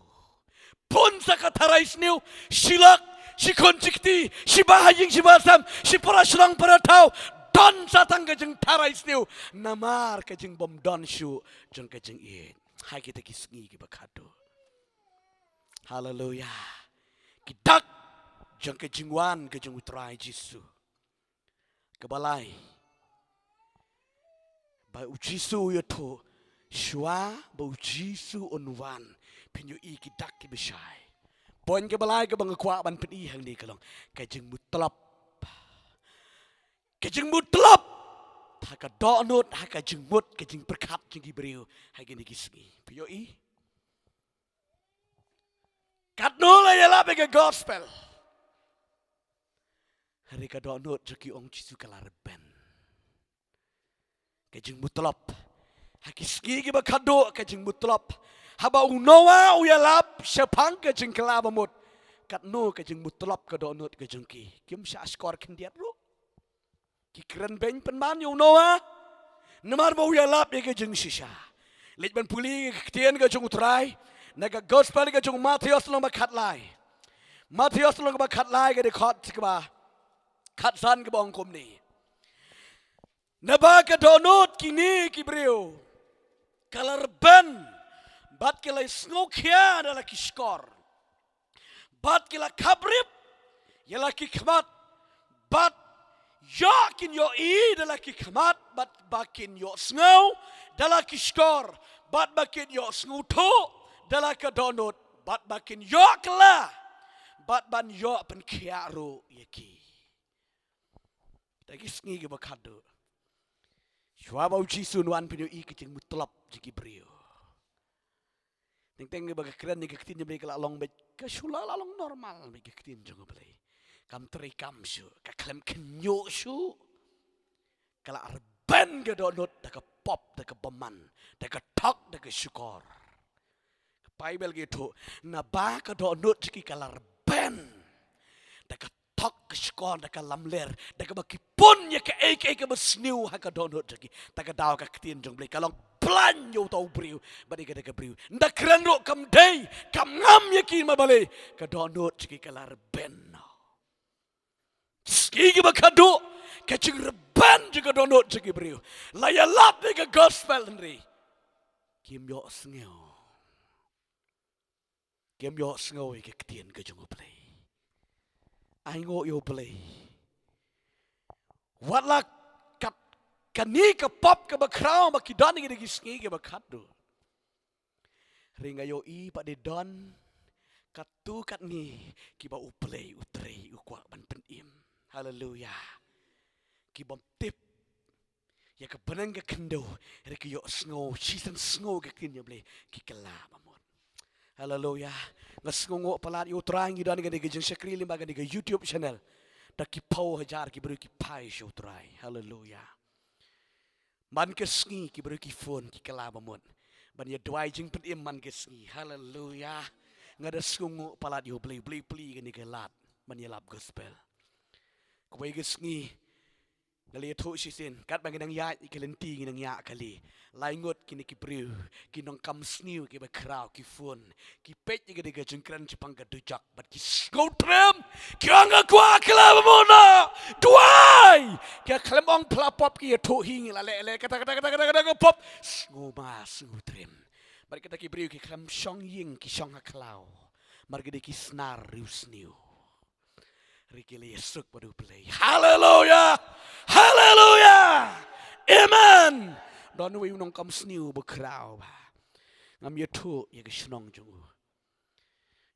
Bun sa ka tharai sniew, shi lok, shi khun shi kti, shi bah ha ïing shi bah ha sem, shi para shnong para thaw. Don sa tang ka jingtharai sniew namar ka jingbymdon shuh jong ka jingïeit ha kita ki sngi kiba khatduh. Haleluya. Ki dak jong ka jingwan ka jong u Trai Jisu. Kaba lai, ba u Jisu u ïathuh, shuwa ba u Jisu un wan, phin ïohi ki dak kiba shai. Point kaba lai kaba nga kwah ban pyni hangne ka long ka jingmutlop. Ka jingmutlop ha ka dohnud, ha ka jingmut, ka jingpyrkhat jong ki briew ha kine ki sngi. Phi ïohi? Katno la ïalap ïa ka gospel, hynrei ka dohnud jong ki, ong Jisu, ka la rben. Ka jingmutlop ha ki sngi kiba khatduh, ka jingmutlop. Haba u Noah u ïalap shaphang ka jingkylla bamut, katno ka jingmutlop ka dohnud ka jong ki. Kim shah shkor khyndiat ruh. Ki kren beiñ pynban ïa u Noah namar ba u ïalap ïa ka jingshisha. Leit ban pule ka ktien ka jong u Trai na ka gospel ka jong u Mathaios lynnong ba khatlai. Mathaios lynnong ba khatlai, ka dkhot kaba khatsan, kaba ong kumne: Naba ka dohnud kine ki briew ka la rben, bad ki la ïasngewkhia da la ki shkor, bad ki la khaprip ïa la ki khmat, bad ïoh kin ïohi da la ki khmat, bad ba kin ïohsngew da la ki shkor, bad ba kin ïohsngewthuh da la ka dohnud, bad ba kin ïoh kylla, bad ban ïoh pynkhiah ruh ïa ki. Da ki sngi kiba khatduh, shuwa ba u Jisu un wan, phin ïohi ka jingmutlop jong ki briew. Teng teng ba ka kren ïa ka ktien jong U Blei ka la long beit, ka shu la, la long normal beit ka ktien jong U Blei. Kam treikam shuh, ka khlem khynñiuh shuh. Ka la rben ka dohnud da ka pop, da ka bymman, da ka thok, da ka shukor. Ka Baibl ka ïathuh, naba ka dohnud jong ki ka la rben da ka thok, ka shukor, da ka lamler, da kaba ki pun ïa kaei kaei kaba sniew ha ka dohnud jong ki. Ta ka daw ka ktien jong U Blei ka long blind ïa uta u briew bad ïa kata ka briew. Ynda kren ruh kam dei, kam ngam ïa ki, namar balei? Ka dohnud jong ki ka la rben. Sngi kiba khatduh, ka jingrben jong ka dohnud jong ki briew. La ïalap ïa ka gospel hynrei kim ïohsngew. Kim ïohsngew ïa ka ktien ka jong U Blei. Ainguh ïa U Blei. Wat la kat kane ka pop kaba khraw ba ki don ha kine ki sngi kiba khatduh, hynrei nga ïohi pat de don katto katne kiba U Blei U Trei u kwah ban pynim. Haleluya. Ki bym tip ïa ka bneng ka khyndew, hynrei ki ïohsngew, shisien sngew ka ktien jong U Blei, ki kylla bamut. Haleluya. Nga sngewnguh palat ïa U Trai, ngi don kane ka jingshakri lyngba kane ka YouTube channel. Da ki phew hajar ki briew ki phai sha U Trai. Haleluya. Man ka sngi ki briew ki phone, ki kylla bamut ban ïa duwai jingpynim man ka sngi. Haleluya. Nga da sngewnguh palat ïa U Blei, U Blei plie kane ka lad ban ïalap gospel. Kawei ka sngi nga la ïathuh shisien, katba ngi nang ïaid ïa ka lynti, ngi nang ïaid kali, lai ngut kine ki briew, ki nongkam sniew kiba khraw, ki phone, ki peit ïa kane ka jingkren shaphang ka dujok bad ki sngewtriem. Ki ong, nga kwah kylla bamut noh, duwai. Ki khlem ong phla pop, ki ïathuh hi, ngi la leh leh kata kata kata kata kata ka pop. Sngewma sngewtriem. Bad kita ki briew ki khlem shong ïing, ki shong ha khlaw. Namar ki dei ki snar riewsniew. Hynrei ki la ïasuk bad U Blei. Haleluya. Haleluya. Amen. Don uwei u nongkam sniew bakhraw ba ngam ïathuh ïa ka shnong jong u.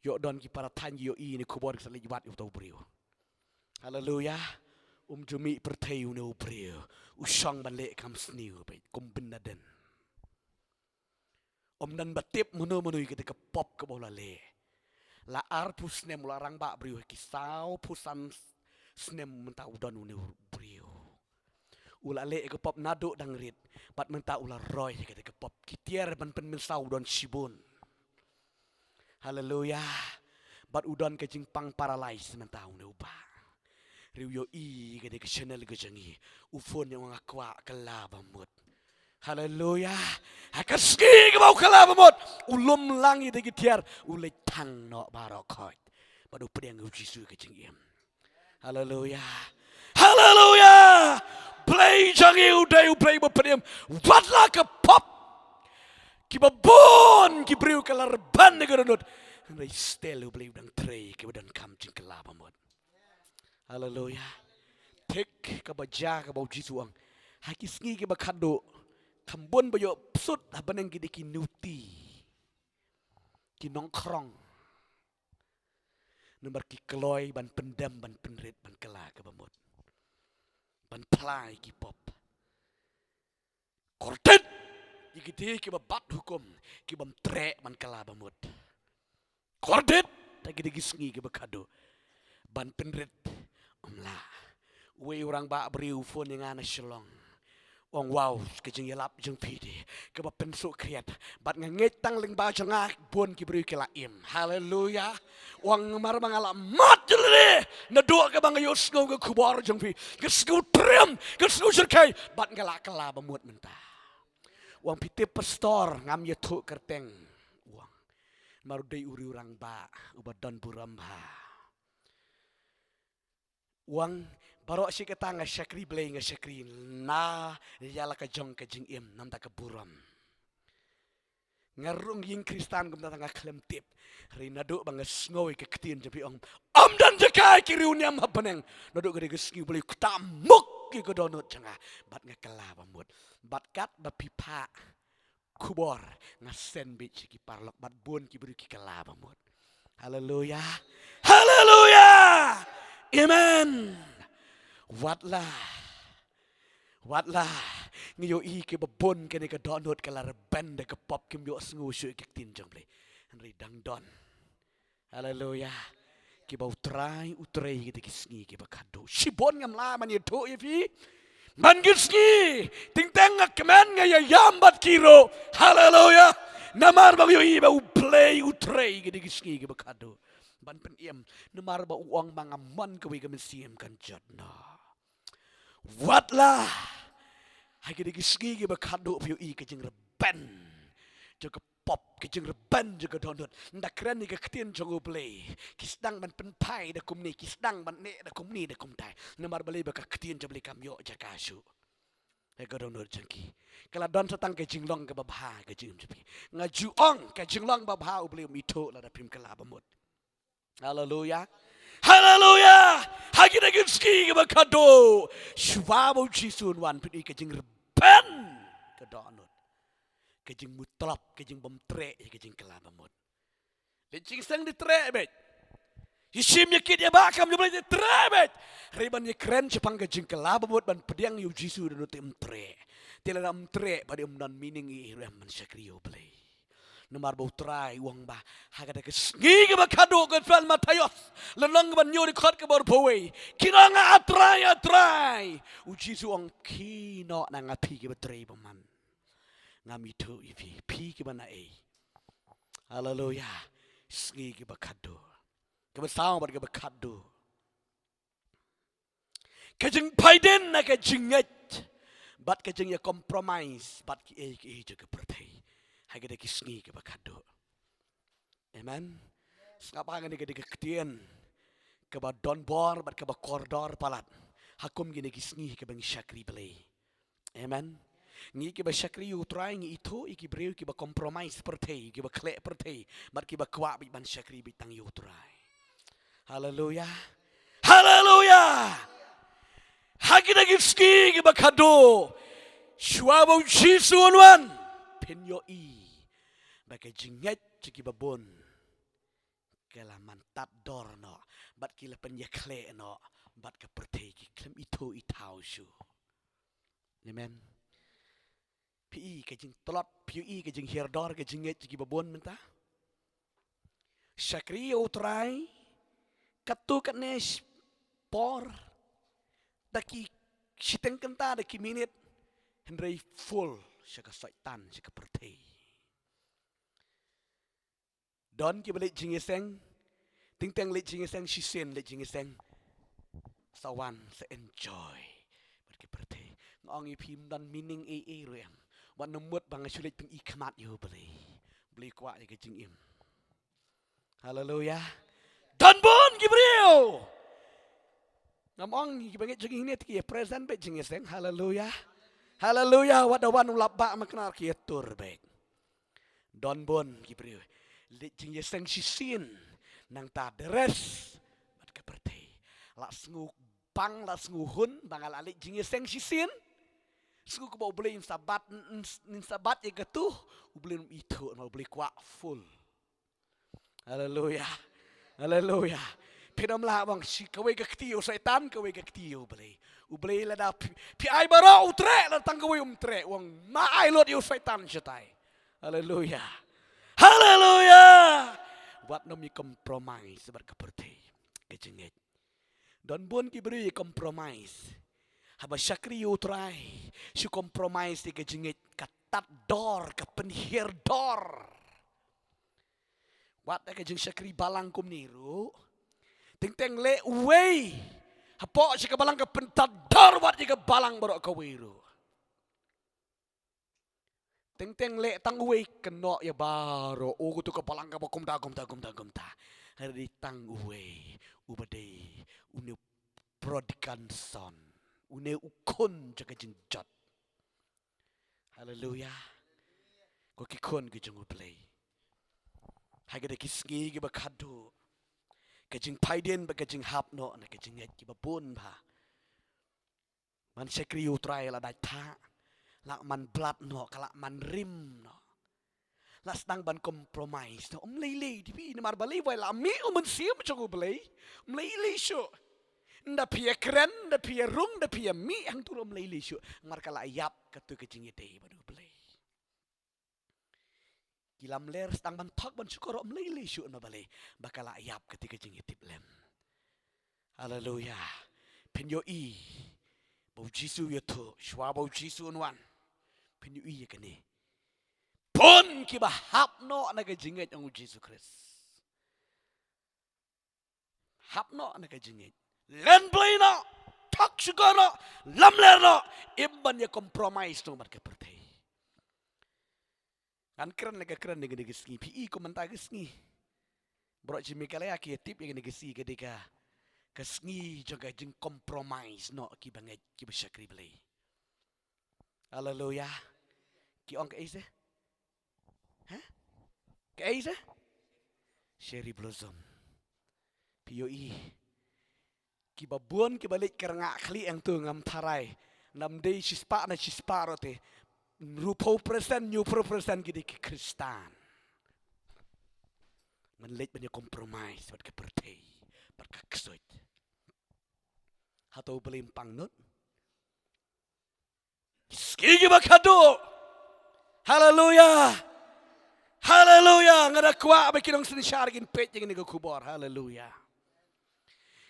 Ïoh don ki para thaiñ ïohi ïa kane ka khubor, ki sa leit wad ïa uto u briew. Haleluya. Um ju mih pyrthei une u briew. U shong ban leh kam sniew beit kum Bin Laden. Ym don ba tip mano mano ïa kata ka pop kaba u la leh. La arphew snem u la rangbah briew, ha ki sawphew san snem mynta u don une u briew. U la leh ïa ka pop naduh dang rit, bad mynta u la roi ïa kata ka pop. Ki tiar ban pynmynsaw u don shibun. Haleluya. Bad u don ka jingpang paralyze mynta une u bah. Hynrei u ïohi ïa kane ka channel ka jong ngi. U phone ïa u, nga kwah kylla ba mut. Haleluya. Ha ka sngi kaba u kylla ba mut, u lum lang ïa ki tiar, u leit thang noh baroh khoit. Bad u pdiang ïa u Jisu ha ka jingim. Haleluya. Haleluya. Blei jong ngi u dei u Blei ba pynim. Wat la ka pop, kiba bun ki briew ka la rben da ka dohnud, hynrei still u Blei u dang trei ïa kiba donkam jingkylla ba mut. Haleluya. Thik kaba jia kaba u Jisu u ong, ha ki sngi kiba khadduh, kham bun ba ïoh psut ha bneng ki dei ki nuti, ki nongkhrong. Namar ki kloi ban pyndem, ban pynrit, ban kylla kaba mut, ban phla ïa ki pop. Kordit ïa kito kiba bat hukum, kibym treh ban kylla ba mut. Kordit ha kine ki sngi kiba khadduh, ban pynrit ym lah. Uwei u rangbah briew u phone ïa nga na Shillong. U ong, wow, ka jingïalap jong phi dei kaba pynsuk khriat. Bad nga ngeit tang lyngba jong nga bun ki briew ki la im. Haleluya. U ong, namar ba nga la mad jylliew naduh kaba nga ïohsngew ka khubor jong phi, nga sngew triem, nga sngew shyrkhei, bad nga la kylla ba mut mynta. U ong, phi tip pastor, ngam ïathuh kyrteng. U ong, namar u dei u rangbah uba don burom bha. U ong, baroh shi katta nga shakri Blei, nga shakri na ïa la ka jong ka jingim, namar ka burom. Nga rung ïing Khristan kumta nga khlem tip. Hynrei naduh ba nga sngew ïa ka ktien jong phi, ong, ym don jaka ïa ki riewniam ha bneng. Naduh kata ka sngi u Blei u ktah muk ïa ka dohnud jong nga, bad nga kylla ba mut. Bad katba phi phah khubor, nga send beit sha ki paralok, bad bun ki briew ki kylla ba mut. Haleluya. Haleluya. Amen. Wat la, wat la ngi ïohi kiba bun kane ka dohnud ka la rben da ka pop, kim ïohsngew shuh ïa ka ktien jong Blei, hynrei dang don, haleluya, kiba U Trai u trei ha kita ki sngi kiba khadduh. Shibun ngam lah ban ïathuh ïa phi man ki sngi. Teng teng nga kmen, nga ïa ïam bad ki ruh. Haleluya. Namar ba nga ïohi ba U Blei u trei ha kita ki sngi kiba khadduh ban pynim. Namar ba u ong ba nga mon kawei ka mynsiem kan jot noh. Wat la ha kita ki sngi kiba khadduh phi ïohi ka jingrben jong ka pop, ka jingrben jong ka dohnud. Ynda kren ïa ka ktien jong U Blei, ki sdang ban pynphai da kumne, ki sdang ban neh da kumne da kumtai. Namar balei? Ba ka ktien jong U Blei kam ïoh jaka shuh ha ka dohnud jong ki. Ka la don sa tang ka jinglong kaba bha ha ka jingim jong phi. Nga ju ong, ka jinglong babha U Blei um ithuh lada phim kylla ba mut. Haleluya. Haleluya. Ha kita ki sngi kiba khadduh, shuwa ba U Jisu un wan, phi ïohi ka jingrben ka dohnud, ka jingmutlop, ka jingbymtreh ïa ka jingkylla ba mut. Leit jingseng dei treh beit. Ïashim ïakit ïabah kam jong U Blei dei treh beit. Hynrei ban ïakren shaphang ka jingkylla ba mut, ban pdiang ïa U Jisu da dohnud te ym treh. Te lada ym treh, ba dei ym don meaning ïa i ruh em ban shakri ïa U Blei. Namar ba U Trai u ong ba ha kata ka sngi kaba khadduh, ka Gospel Mathaios lynnong kaba hynñiew dkhot kaba arphew wei, kin ong, A Trai, A Trai. U Jisu u ong, khie noh na nga phi kiba trei bymman. Ngam ithuh ïa phi, phi kiba naei. Haleluya. Sngi kiba khadduh, kaba saw bad kaba khadduh. Ka jingphaidien na ka jingngeit bad ka jingïa-compromise bad kiei kiei jong ka pyrthei ha kita ki sngi kiba khadduh. Amen. Sngap hangne, ka dei ka ktien kaba don bor bad kaba kordor palat ha kum kine ki sngi kiba ngi shakri Blei. Amen. Ngi kiba shakri ïa U Trai ngi ithuh ïa ki briew kiba compromise pyrthei, kiba khleh pyrthei, bad kiba kwah beit ban shakri beit tang ïa U Trai. Haleluya. Haleluya. Ha kita ki sngi kiba khadduh, Shuwa ba u Jisu un wan, phin ïohi ba ka jingngeit jong ki babun ka la man tad dor noh, bad ki la pynïakhleh noh bad ka pyrthei, ki khlem ithuh ithaw shuh. Amen. Phi i ka jingtlot, phi i ka jinghiar dor ka jingngeit jong ki babun mynta. Shakri ïa u Trai katto katne sh-, por, da ki shiteng kynta, da ki minit, hynrei full sha ka Soitan, sha ka pyrthei. Don kiba leit jingïaseng, teng teng leit jingïaseng shisien, leit jingïaseng sa wan, sa enjoy bad ki pyrthei. Nga ong ïa phi, ym don meaning ei ei ruh em. Wat nym mut ba nga shu leit pyni khmat ïa U Blei. U Blei u kwah ïa ka jingim. Haleluya. Don bun ki briew. Ngam ong ïa kiba ngeit jong ngi hangne, te ki ïa present beit jingïaseng. Haleluya. Haleluya. Wat da wan u lap bah ma Knar, ki ïa tur beit. Don bun ki briew leit jingïaseng shisien, nangta da rest bad ka pyrthei. La sngew bang, la sngew hun ba nga la leit jingïaseng shisien. Sngew kumba U Blei un sa bat, un, un, un sa bat ïa katu. U Blei um ithuh, namar U Blei u kwah full. Haleluya. Haleluya. Phin ym lah ban shi, kawei ka kti ïa u Soitan, kawei ka kti ïa U Blei. U Blei lada phi, phi ai baroh u treh, lada tang kawei um treh, u ong ma ai lut ïa u Soitan shatai. Haleluya. Haleluya. Wat nym ïa compromise bad ka pyrthei, ka jingngeit. Don bun ki briew ïa compromise. Haba shakri ïa u Trai, shu compromise ïa ka jingngeit, ka tad dor, ka pynhiar dor. Wat ïa ka jingshakri balang kumne ruh, teng teng leh uwei hapoh sha ka balang, ka pyntad dor wat ïa ka balang baroh kawei ruh. Teng teng leh tang uwei, kynnoh ïa baroh, oh, katu ka balang kaba kumta, kumta, kumta, kumta. Hynrei tang uwei uba dei une u prodigal son, une u khun jong ka jingjot. Haleluya. Ko ki khun ki jong U Blei, ha kine ki sngi kiba khadduh, ka jingphaidien bad ka jinghap noh na ka jingngeit kiba bun bha. Man shakri ïa u Trai la dait thah, la man blad noh, ka la man rim noh. La sdang ban compromise noh. Ym lei lei, dei phi, namar balei? Wei, la mih u Mynsiem jong U Blei. Ym lei lei shuh. Ynda phi ïa kren, ynda phi ïa rung, ynda phi ïa mih hangtu ruh ym lei lei shuh. Namar ka la ïap katu ka jingïadei bad U Blei. Ki lamler sdang ban thok ban shukor, ym lei lei shuh, namar balei? Ba ka la ïap katu ka jingïatiplem. Haleluya. Phin ïohi ba U Jisu u ïathuh, shuwa ba U Jisu un wan, phin ïohi ïa kane. Bun kiba hap noh na ka jingngeit jong U Jisu Khrist. Hap noh na ka jingngeit. Len Blei noh, thok shukor noh, lamler noh, im ban ïa compromise noh bad ka pyrthei. Ngan kren la ka kren na kane ka sngi, phi i, kum mynta ka sngi, baroh shi Meghalaya ki ïa tip ïa kane ka sngi ka dei ka, ka sngi jong ka jingcompromise noh kiba ngeit, kiba shakri Blei. Haleluya. Ki ong kaei se? Ha? Kaei se? Cherry blossom. Phi ïohi, kiba bun kiba leit ka rngah khlieh hangtu, ngam tharai, namar dei shispah na shispah ruh te, hynriewphew percent, hynñiewphew percent ki dei ki Khristan. Ban leit ban ïa compromise bad ka pyrthei, bad ka ksuid. Hato U Blei um pang nud? Sngi kiba khadduh. Haleluya. Haleluya. Nga da kwah ba ki nongsynshar kin peit ïa kane ka khubor. Haleluya.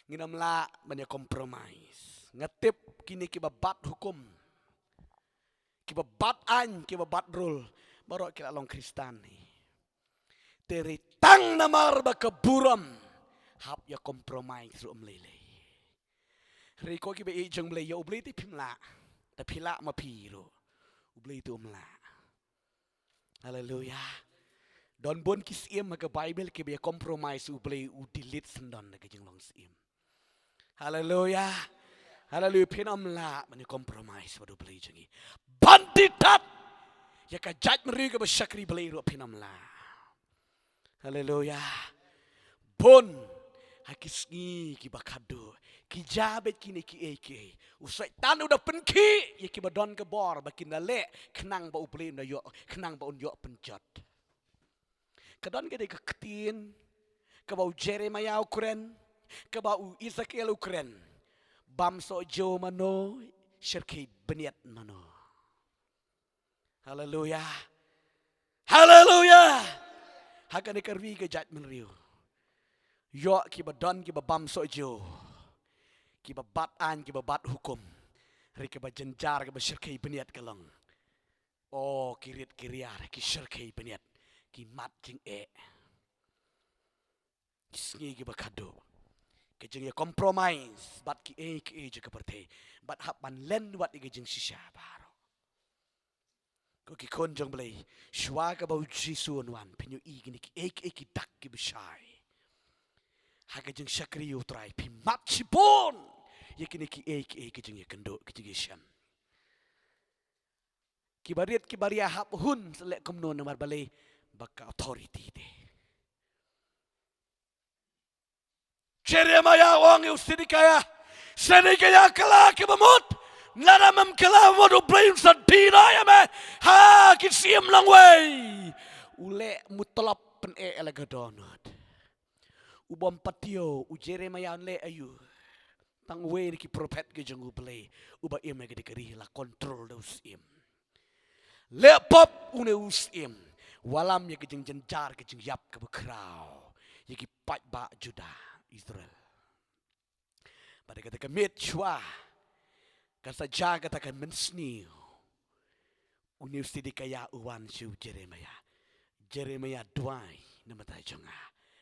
Ngin ym lah ban ïa compromise. Nga tip kine kiba bat hukum, kiba bat aiñ, kiba bat rule, baroh ki la long Khristan hi. Te hynrei tang namar ba ka burom, hap ïa compromise ruh ym lei lei. Hynrei ko kiba ïeit jong U Blei, ïa U Blei te phim lah. Da phi lah ma phi ruh, U Blei te um lah. Haleluya. Don bun ki syiem ha ka Baibl kiba ïa compromise, U Blei u delete syndon na ka jinglong syiem. Haleluya. Haleluya. Phin ym lah ban ïa compromise bad U Blei jong ngi. Ban di tat ïa ka jaitbynriew kaba shakri Blei ruh phin ym lah. Haleluya. Bun ha ki sngi kiba khadduh Ki jia beit kine kiei kiei. U Soitan u da pynkhih ïa kiba don ka bor ba kin da leh khnang ba U Blei un da ïoh, khnang ba un ïoh pynjot. Ka don kane ka ktien kaba u Jeremiah u kren, kaba u Ezekiel u kren. Bam soh jew mano, shyrkhei bniat mano. Haleluya. Haleluya. Ha kane ka ri ka jaitbynriew, ïoh kiba don kiba bam soh jew, kiba bat aiñ, kiba bat hukum. Hynrei kaba jynjar, kaba shyrkhei bniat ka long, o, ki rit ki riar, ki shyrkhei bniat, ki mad jingeh, ki sngi kiba khadduh, ka jingïa compromise bad kiei kiei jong ka pyrthei, bad hap ban len wat ïa ka jingshisha baroh. Ko ki khun jong U Blei, shuwa kaba U Jisu un wan, phin ïohi kine kiei kiei ki dak kiba shai. Ha ka jingshakri U Trai phi mad shibun ïa kine kiei kiei ki jingïakynduh, ki jingïashem. Kiba rit kiba riar hap hun sa leh kumno, namar balei? Ba ka authority te. Jeremiah u ong ïa u Sedekiah, Sedekiah, kylla kiba mut. Lada mem kylla ba mut, U Blei un sa die noh ïa me ha ki syiem longwei. U leh mutlop, pyneh ïa la ka dohnud. U bym patio, u Jeremiah un leh aïu? Tang uwei na ki prophet ki jong U Blei uba im ha kane ka ri la control da u syiem. Leh pop une u syiem, wallam ïa ka jingjynjar, ka jingïap kaba khraw ïa ki paidbah Judah, Israel. Bad ha kata ka miet shuwa kan sa jia kata ka mynsniew, une u Sedekiah u wan sha u Jeremiah. Jeremiah, duwai na bynta jong nga,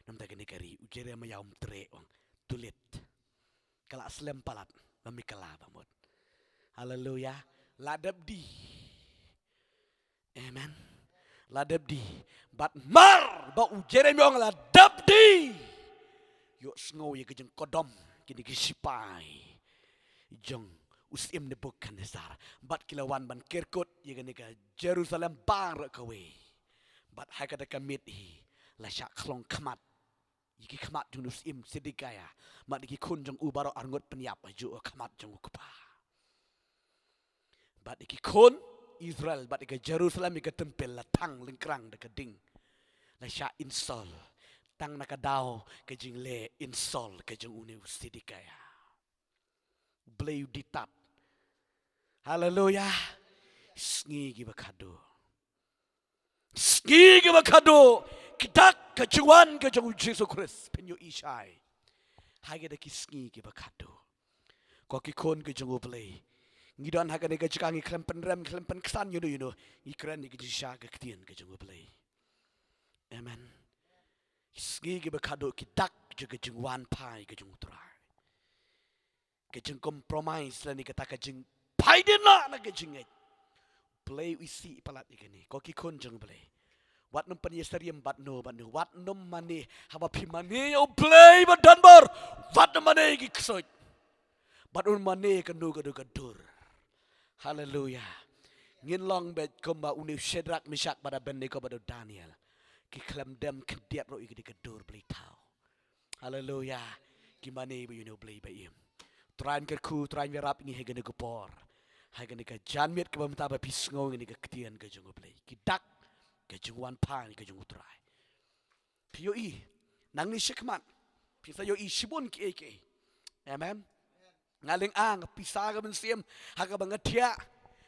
na bynta kane ka ri. U Jeremiah um treh, u ong, too late. Ka la slem palat ba me kylla ba mut. Haleluya. La dep die. Amen. La dep die. Bad mar ba u Jeremiah u ong la dep die, ïohsngew ïa ka jingkordom kine ki shipai jong u syiem Nebukhadnessar. Bad ki la wan ban ker kut ïa kane ka Jerusalem baroh kawei. Bad ha kata ka miet hi la shah khlong khmat ïa ki khmat jong u syiem Sedekiah bad ïa ki khun jong u baroh arngut pynïap hajuh ha khmat jong u kpa. Bad ïa ki khun Israel bad ïa ka Jerusalem, ïa ka templ la thang lyngkrang da ka ding. La shah insult. Tang na ka daw ka jingleh insult ka jong une u Sedekiah, U Blei u die tad. Haleluya. Sngi kiba khadduh. Sngi kiba khadduh. Ki dak ka jingwan ka jong u Jisu Khrist phin ïohi shai ha kita ki sngi kiba khadduh. Ko ki khun ki jong U Blei, ngi don ha kane ka jaka, ngi khlem pynrem, ngi khlem pynksan ïano ïano, ngi kren ïa ka jingshisha ka ktien ka jong U Blei. Amen. Sngi kiba khadduh, ki dak jong ka jingwan phai ka jong U Trai. Ka jingcompromise lane kata ka jingphai dien la na ka jingngeit. Blei u isih palat ïa kane. Ko ki khun jong U Blei, wat nym pynïasyriem bad no bad no, wat nym mane. Haba phi mane ïa U Blei ba donbor, wat nym mane ïa ki ksuid. Wat nym mane ïa kano kano ka dur. Haleluya. Ngin long beit kumba une u Shadrak, Meshak bad Abednego bad u Daniel. Ki khlem dem khyndiat ruh ïa kane ka dur bleithaw. Haleluya. Ki mane bad ïa une U Blei ba im. Trai un kyrkhu, Trai un ïarap ïa ngi ha kane ka por, ha kane ka janmiet kaba mynta, ba phi sngew ïa kane ka ktien ka jong U Blei. Ki dak ka jingwan phai ka jong U Trai. Phi ïohi nangne shakhmat, phin sa ïohi shibun kiei kiei. Amen. Nga lynga, nga pisa ka mynsiem ha kaba nga thiah,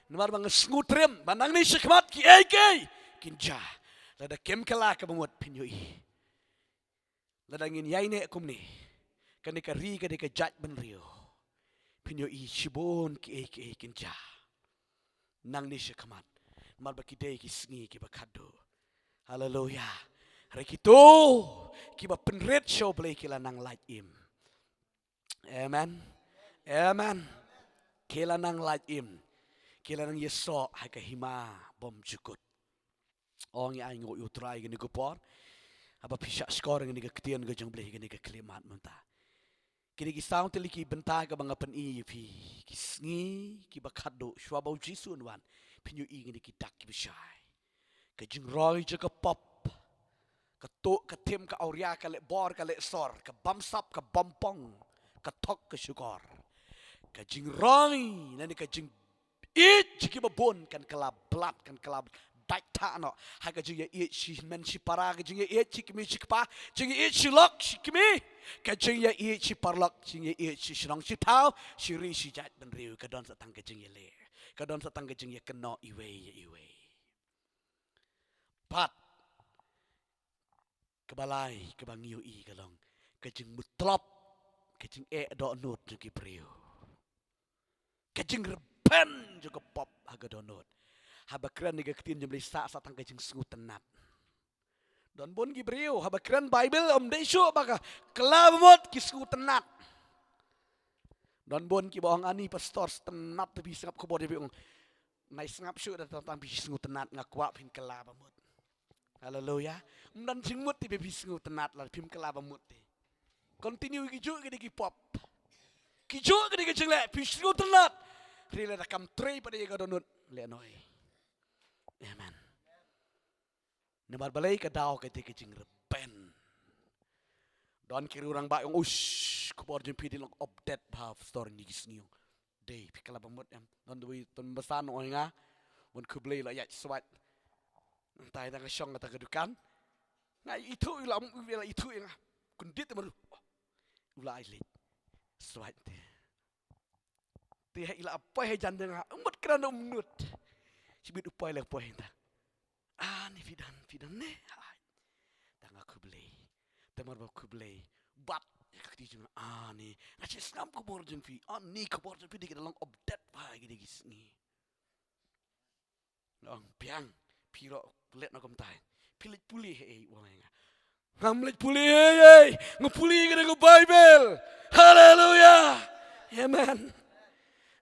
namar ba nga sngewtriem ba nangne shakhmat kiei kiei kin jia. Lada kim kylla kaba mut, phin ïohi. Lada ngin ïaineh kumne, kane ka ri, kane ka jaitbynriew, phin ïohi shibun kiei kiei kin jia nangne shakhmat. Namar ba ki dei ki sngi kiba khadduh. Haleluya. Hynrei kito kiba pynrit sha U Blei ki la nang lait im. Amen. Amen. Ki la nang lait im. Ki la nang ïasoh ha ka hima bymjukut. Ong ïa ngi, ïa U Trai, kane ka por, haba phi shah shkor ïa kane ka ktien ka jong U Blei, kane ka khyllipmat mynta, kine ki saw tylli ki bynta kaba nga pyni ïa phi, ki sngi kiba khadduh shuwa ba U Jisu un wan, phin ïohi kine ki dak kiba shai. Ka jingroi jong ka pop, ka tuh ka thim, ka awria, ka leh bor, ka leh sor, ka bamsap, ka bampong, ta thok ka shukor. Ka jingroi lane ka jingïeit jong ki babun kan kylla blad, kan kylla dait thah noh. Ha ka jingïeit shi hynmen shi para, ka jingïeit shi kmie shi kpa, jingïeit shi lok shi kmie, ka jingïeit shi paralok, jingïeit shi shnong shi thaw, shi ri shi jaid bynriew, ka don sa tang ka jingïaleh, ka don sa tang ka jingïakynnoh iwei ïa iwei. Bad kaba lai kaba ngi ïohi ka long ka jingmutlop, ka jingeh dohnud jong ki briew, ka jingrben jong ka pop ha ka dohnud. Haba kren ïa ka ktien jong U Blei, sah sah tang ka jingsngewtynnat. Don bun ki briew haba kren Baibl ym dei shuh ba ka kylla ba mut, ki sngewtynnat. Don bun kiba ong, ani pastor, sngewtynnat te phi sngap khubor jong phi. Ong, nai sngap shuh da, tang tang phi sngewtynnat, nga kwah phin kylla ba mut. Haleluya. Ym don jingmut te phi sngewtynnat lada phim kylla ba mut te. Continue ki juh ki dei ki pop, ki juh ki dei ki jingleh, phi sngewtynnat. Hynrei lada kam trei pat ïa ka dohnud, leh noh. Amen. Namar balei? Ka daw ka dei ka jingrben. Don ki rangbah ong, uish, khubor jong phi dei long update bha pastor kine ki sngi. Ong, dei, phi kylla ba mut em? Don uwei u tymbasan ong ïa nga, bun khublei, la ïaid swait. Nangta ïa nga shong ha ka dukan, nga ithuh, u la, u la ithuh ïa nga. Kyndit te mar u la ai leit swait te. Te ha i la poi hajan jong nga, u mut kren da u mut. Shibit u poi, la poi hangta. Ani phi don, phi don ne? Ai. Te nga khublei. Te mar ba khublei, bat ïa ka kti jong nga, ani, nga shu sngap khubor jong phi. Ani, khubor jong phi dei ka long update bha ïa kine ki sngi. Nga ong, biang, phi ruh leh noh kumta. Phi leit pule hi ei, u ong ïa nga. Ngam leit pule hi ei, nga pule ïa ka Baibl. Haleluya. Amen.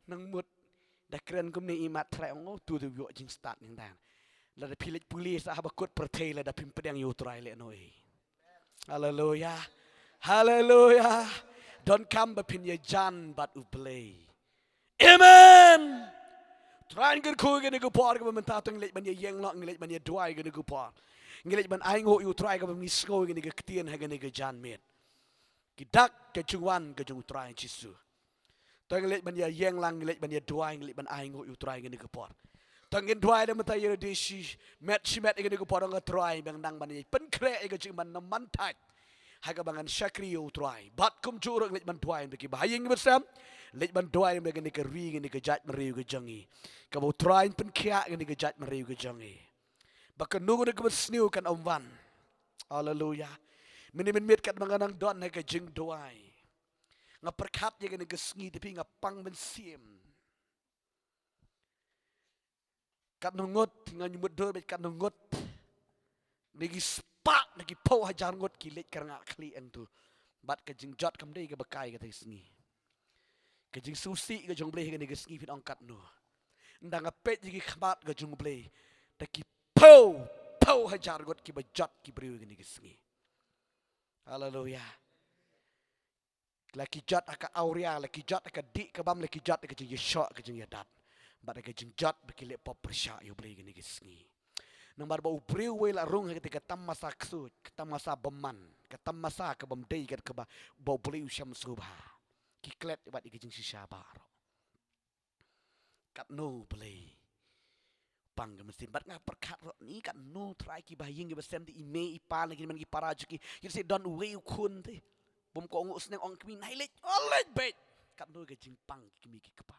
Nang mut da kren kumne, imat Trai ong, oh, tu tu ïoh jingstad nangta. Lada phi leit pule sa ha ba kut pyrthei, lada phim pdiang ïa U Trai, leh noh. Haleluya. Haleluya. Donkam ba phin ïajan bad U Blei. Amen. Trai, ngi kyrkhu ïa kane ka por kaba mynta, to ngi leit ban ïaïeng noh, ngi leit ban ïaduwai ïa kane ka por. Ngi leit ban ainguh ïa U Trai kaba ngi sngew ïa kane ka ktien ha kane ka janmiet. Ki dak ka jingwan ka jong U Trai Jisu. To ngi leit ban ïaïeng lang, ngi leit ban ïaduwai, ngi leit ban ainguh ïa U Trai ïa kane ka por. To ngin duwai da mynta ïa lade shimet shimet ïa kane ka por, ong, ko Trai, ba nang ban ïa pynkhreh ïa ka jingman na man thait ha kaba ngan shakri ïa U Trai. Bad kumjuh ruh ngi leit ban duwai ïa kiba ha ïing ba sem, leit ban duwai ïa kane ka ri, kane ka jaitbynriew ka jong ngi, kaba U Trai un pynkhiah ïa kane ka jaitbynriew ka jong ngi, ba kano kano kaba sniew kan ym wan. Haleluya. Mynne mynmiet katba nga nang don ha ka jingduwai, nga pyrkhat ïa kane ka sngi, te phi, nga pang mynsiem. Katno ngut, nga mutdur bad katno ngut, na ki spah, na ki phew hajar ngut ki leit kyrngah khlieh hangto. Bad ka jingjot kam dei kaba kai kata ka sngi. Ka jingsngewsih ka jong U Blei ha kane ka sngi, phin ong katno. Ynda nga peit ïa ki khmat ka jong U Blei, da ki phew, phew hajar ngut kiba jot ki briew ha kane ka sngi. Haleluya. La ki jot ha ka awria, la ki jot ha ka dih ka bam, la ki jot ha ka jingïashoh ka jingïadat, bad ha ka jingjot ba ki leh pop pyrshah ïa U Blei ha kane ka sngi. Namar ba u briew uwei la rung ha kata ka tamasa ksuid, ka tamasa bymman, ka tamasa ka bym dei, kat kaba, ba U Blei u sham sngewbha. Ki klet bad ïa ka jingshisha baroh. Katno Blei pang ka mynsiem. Bad nga pyrkhat ruh, ni katno Trai, kiba ha ïing kiba sem te, i mei i pa ne, ki man ki para jong ki, ïa se don uwei u khun te, bym kohnguh sneng, ong kmie, nai leit, oh leit beit. Katno ka jingpang ki kmie ki kpa.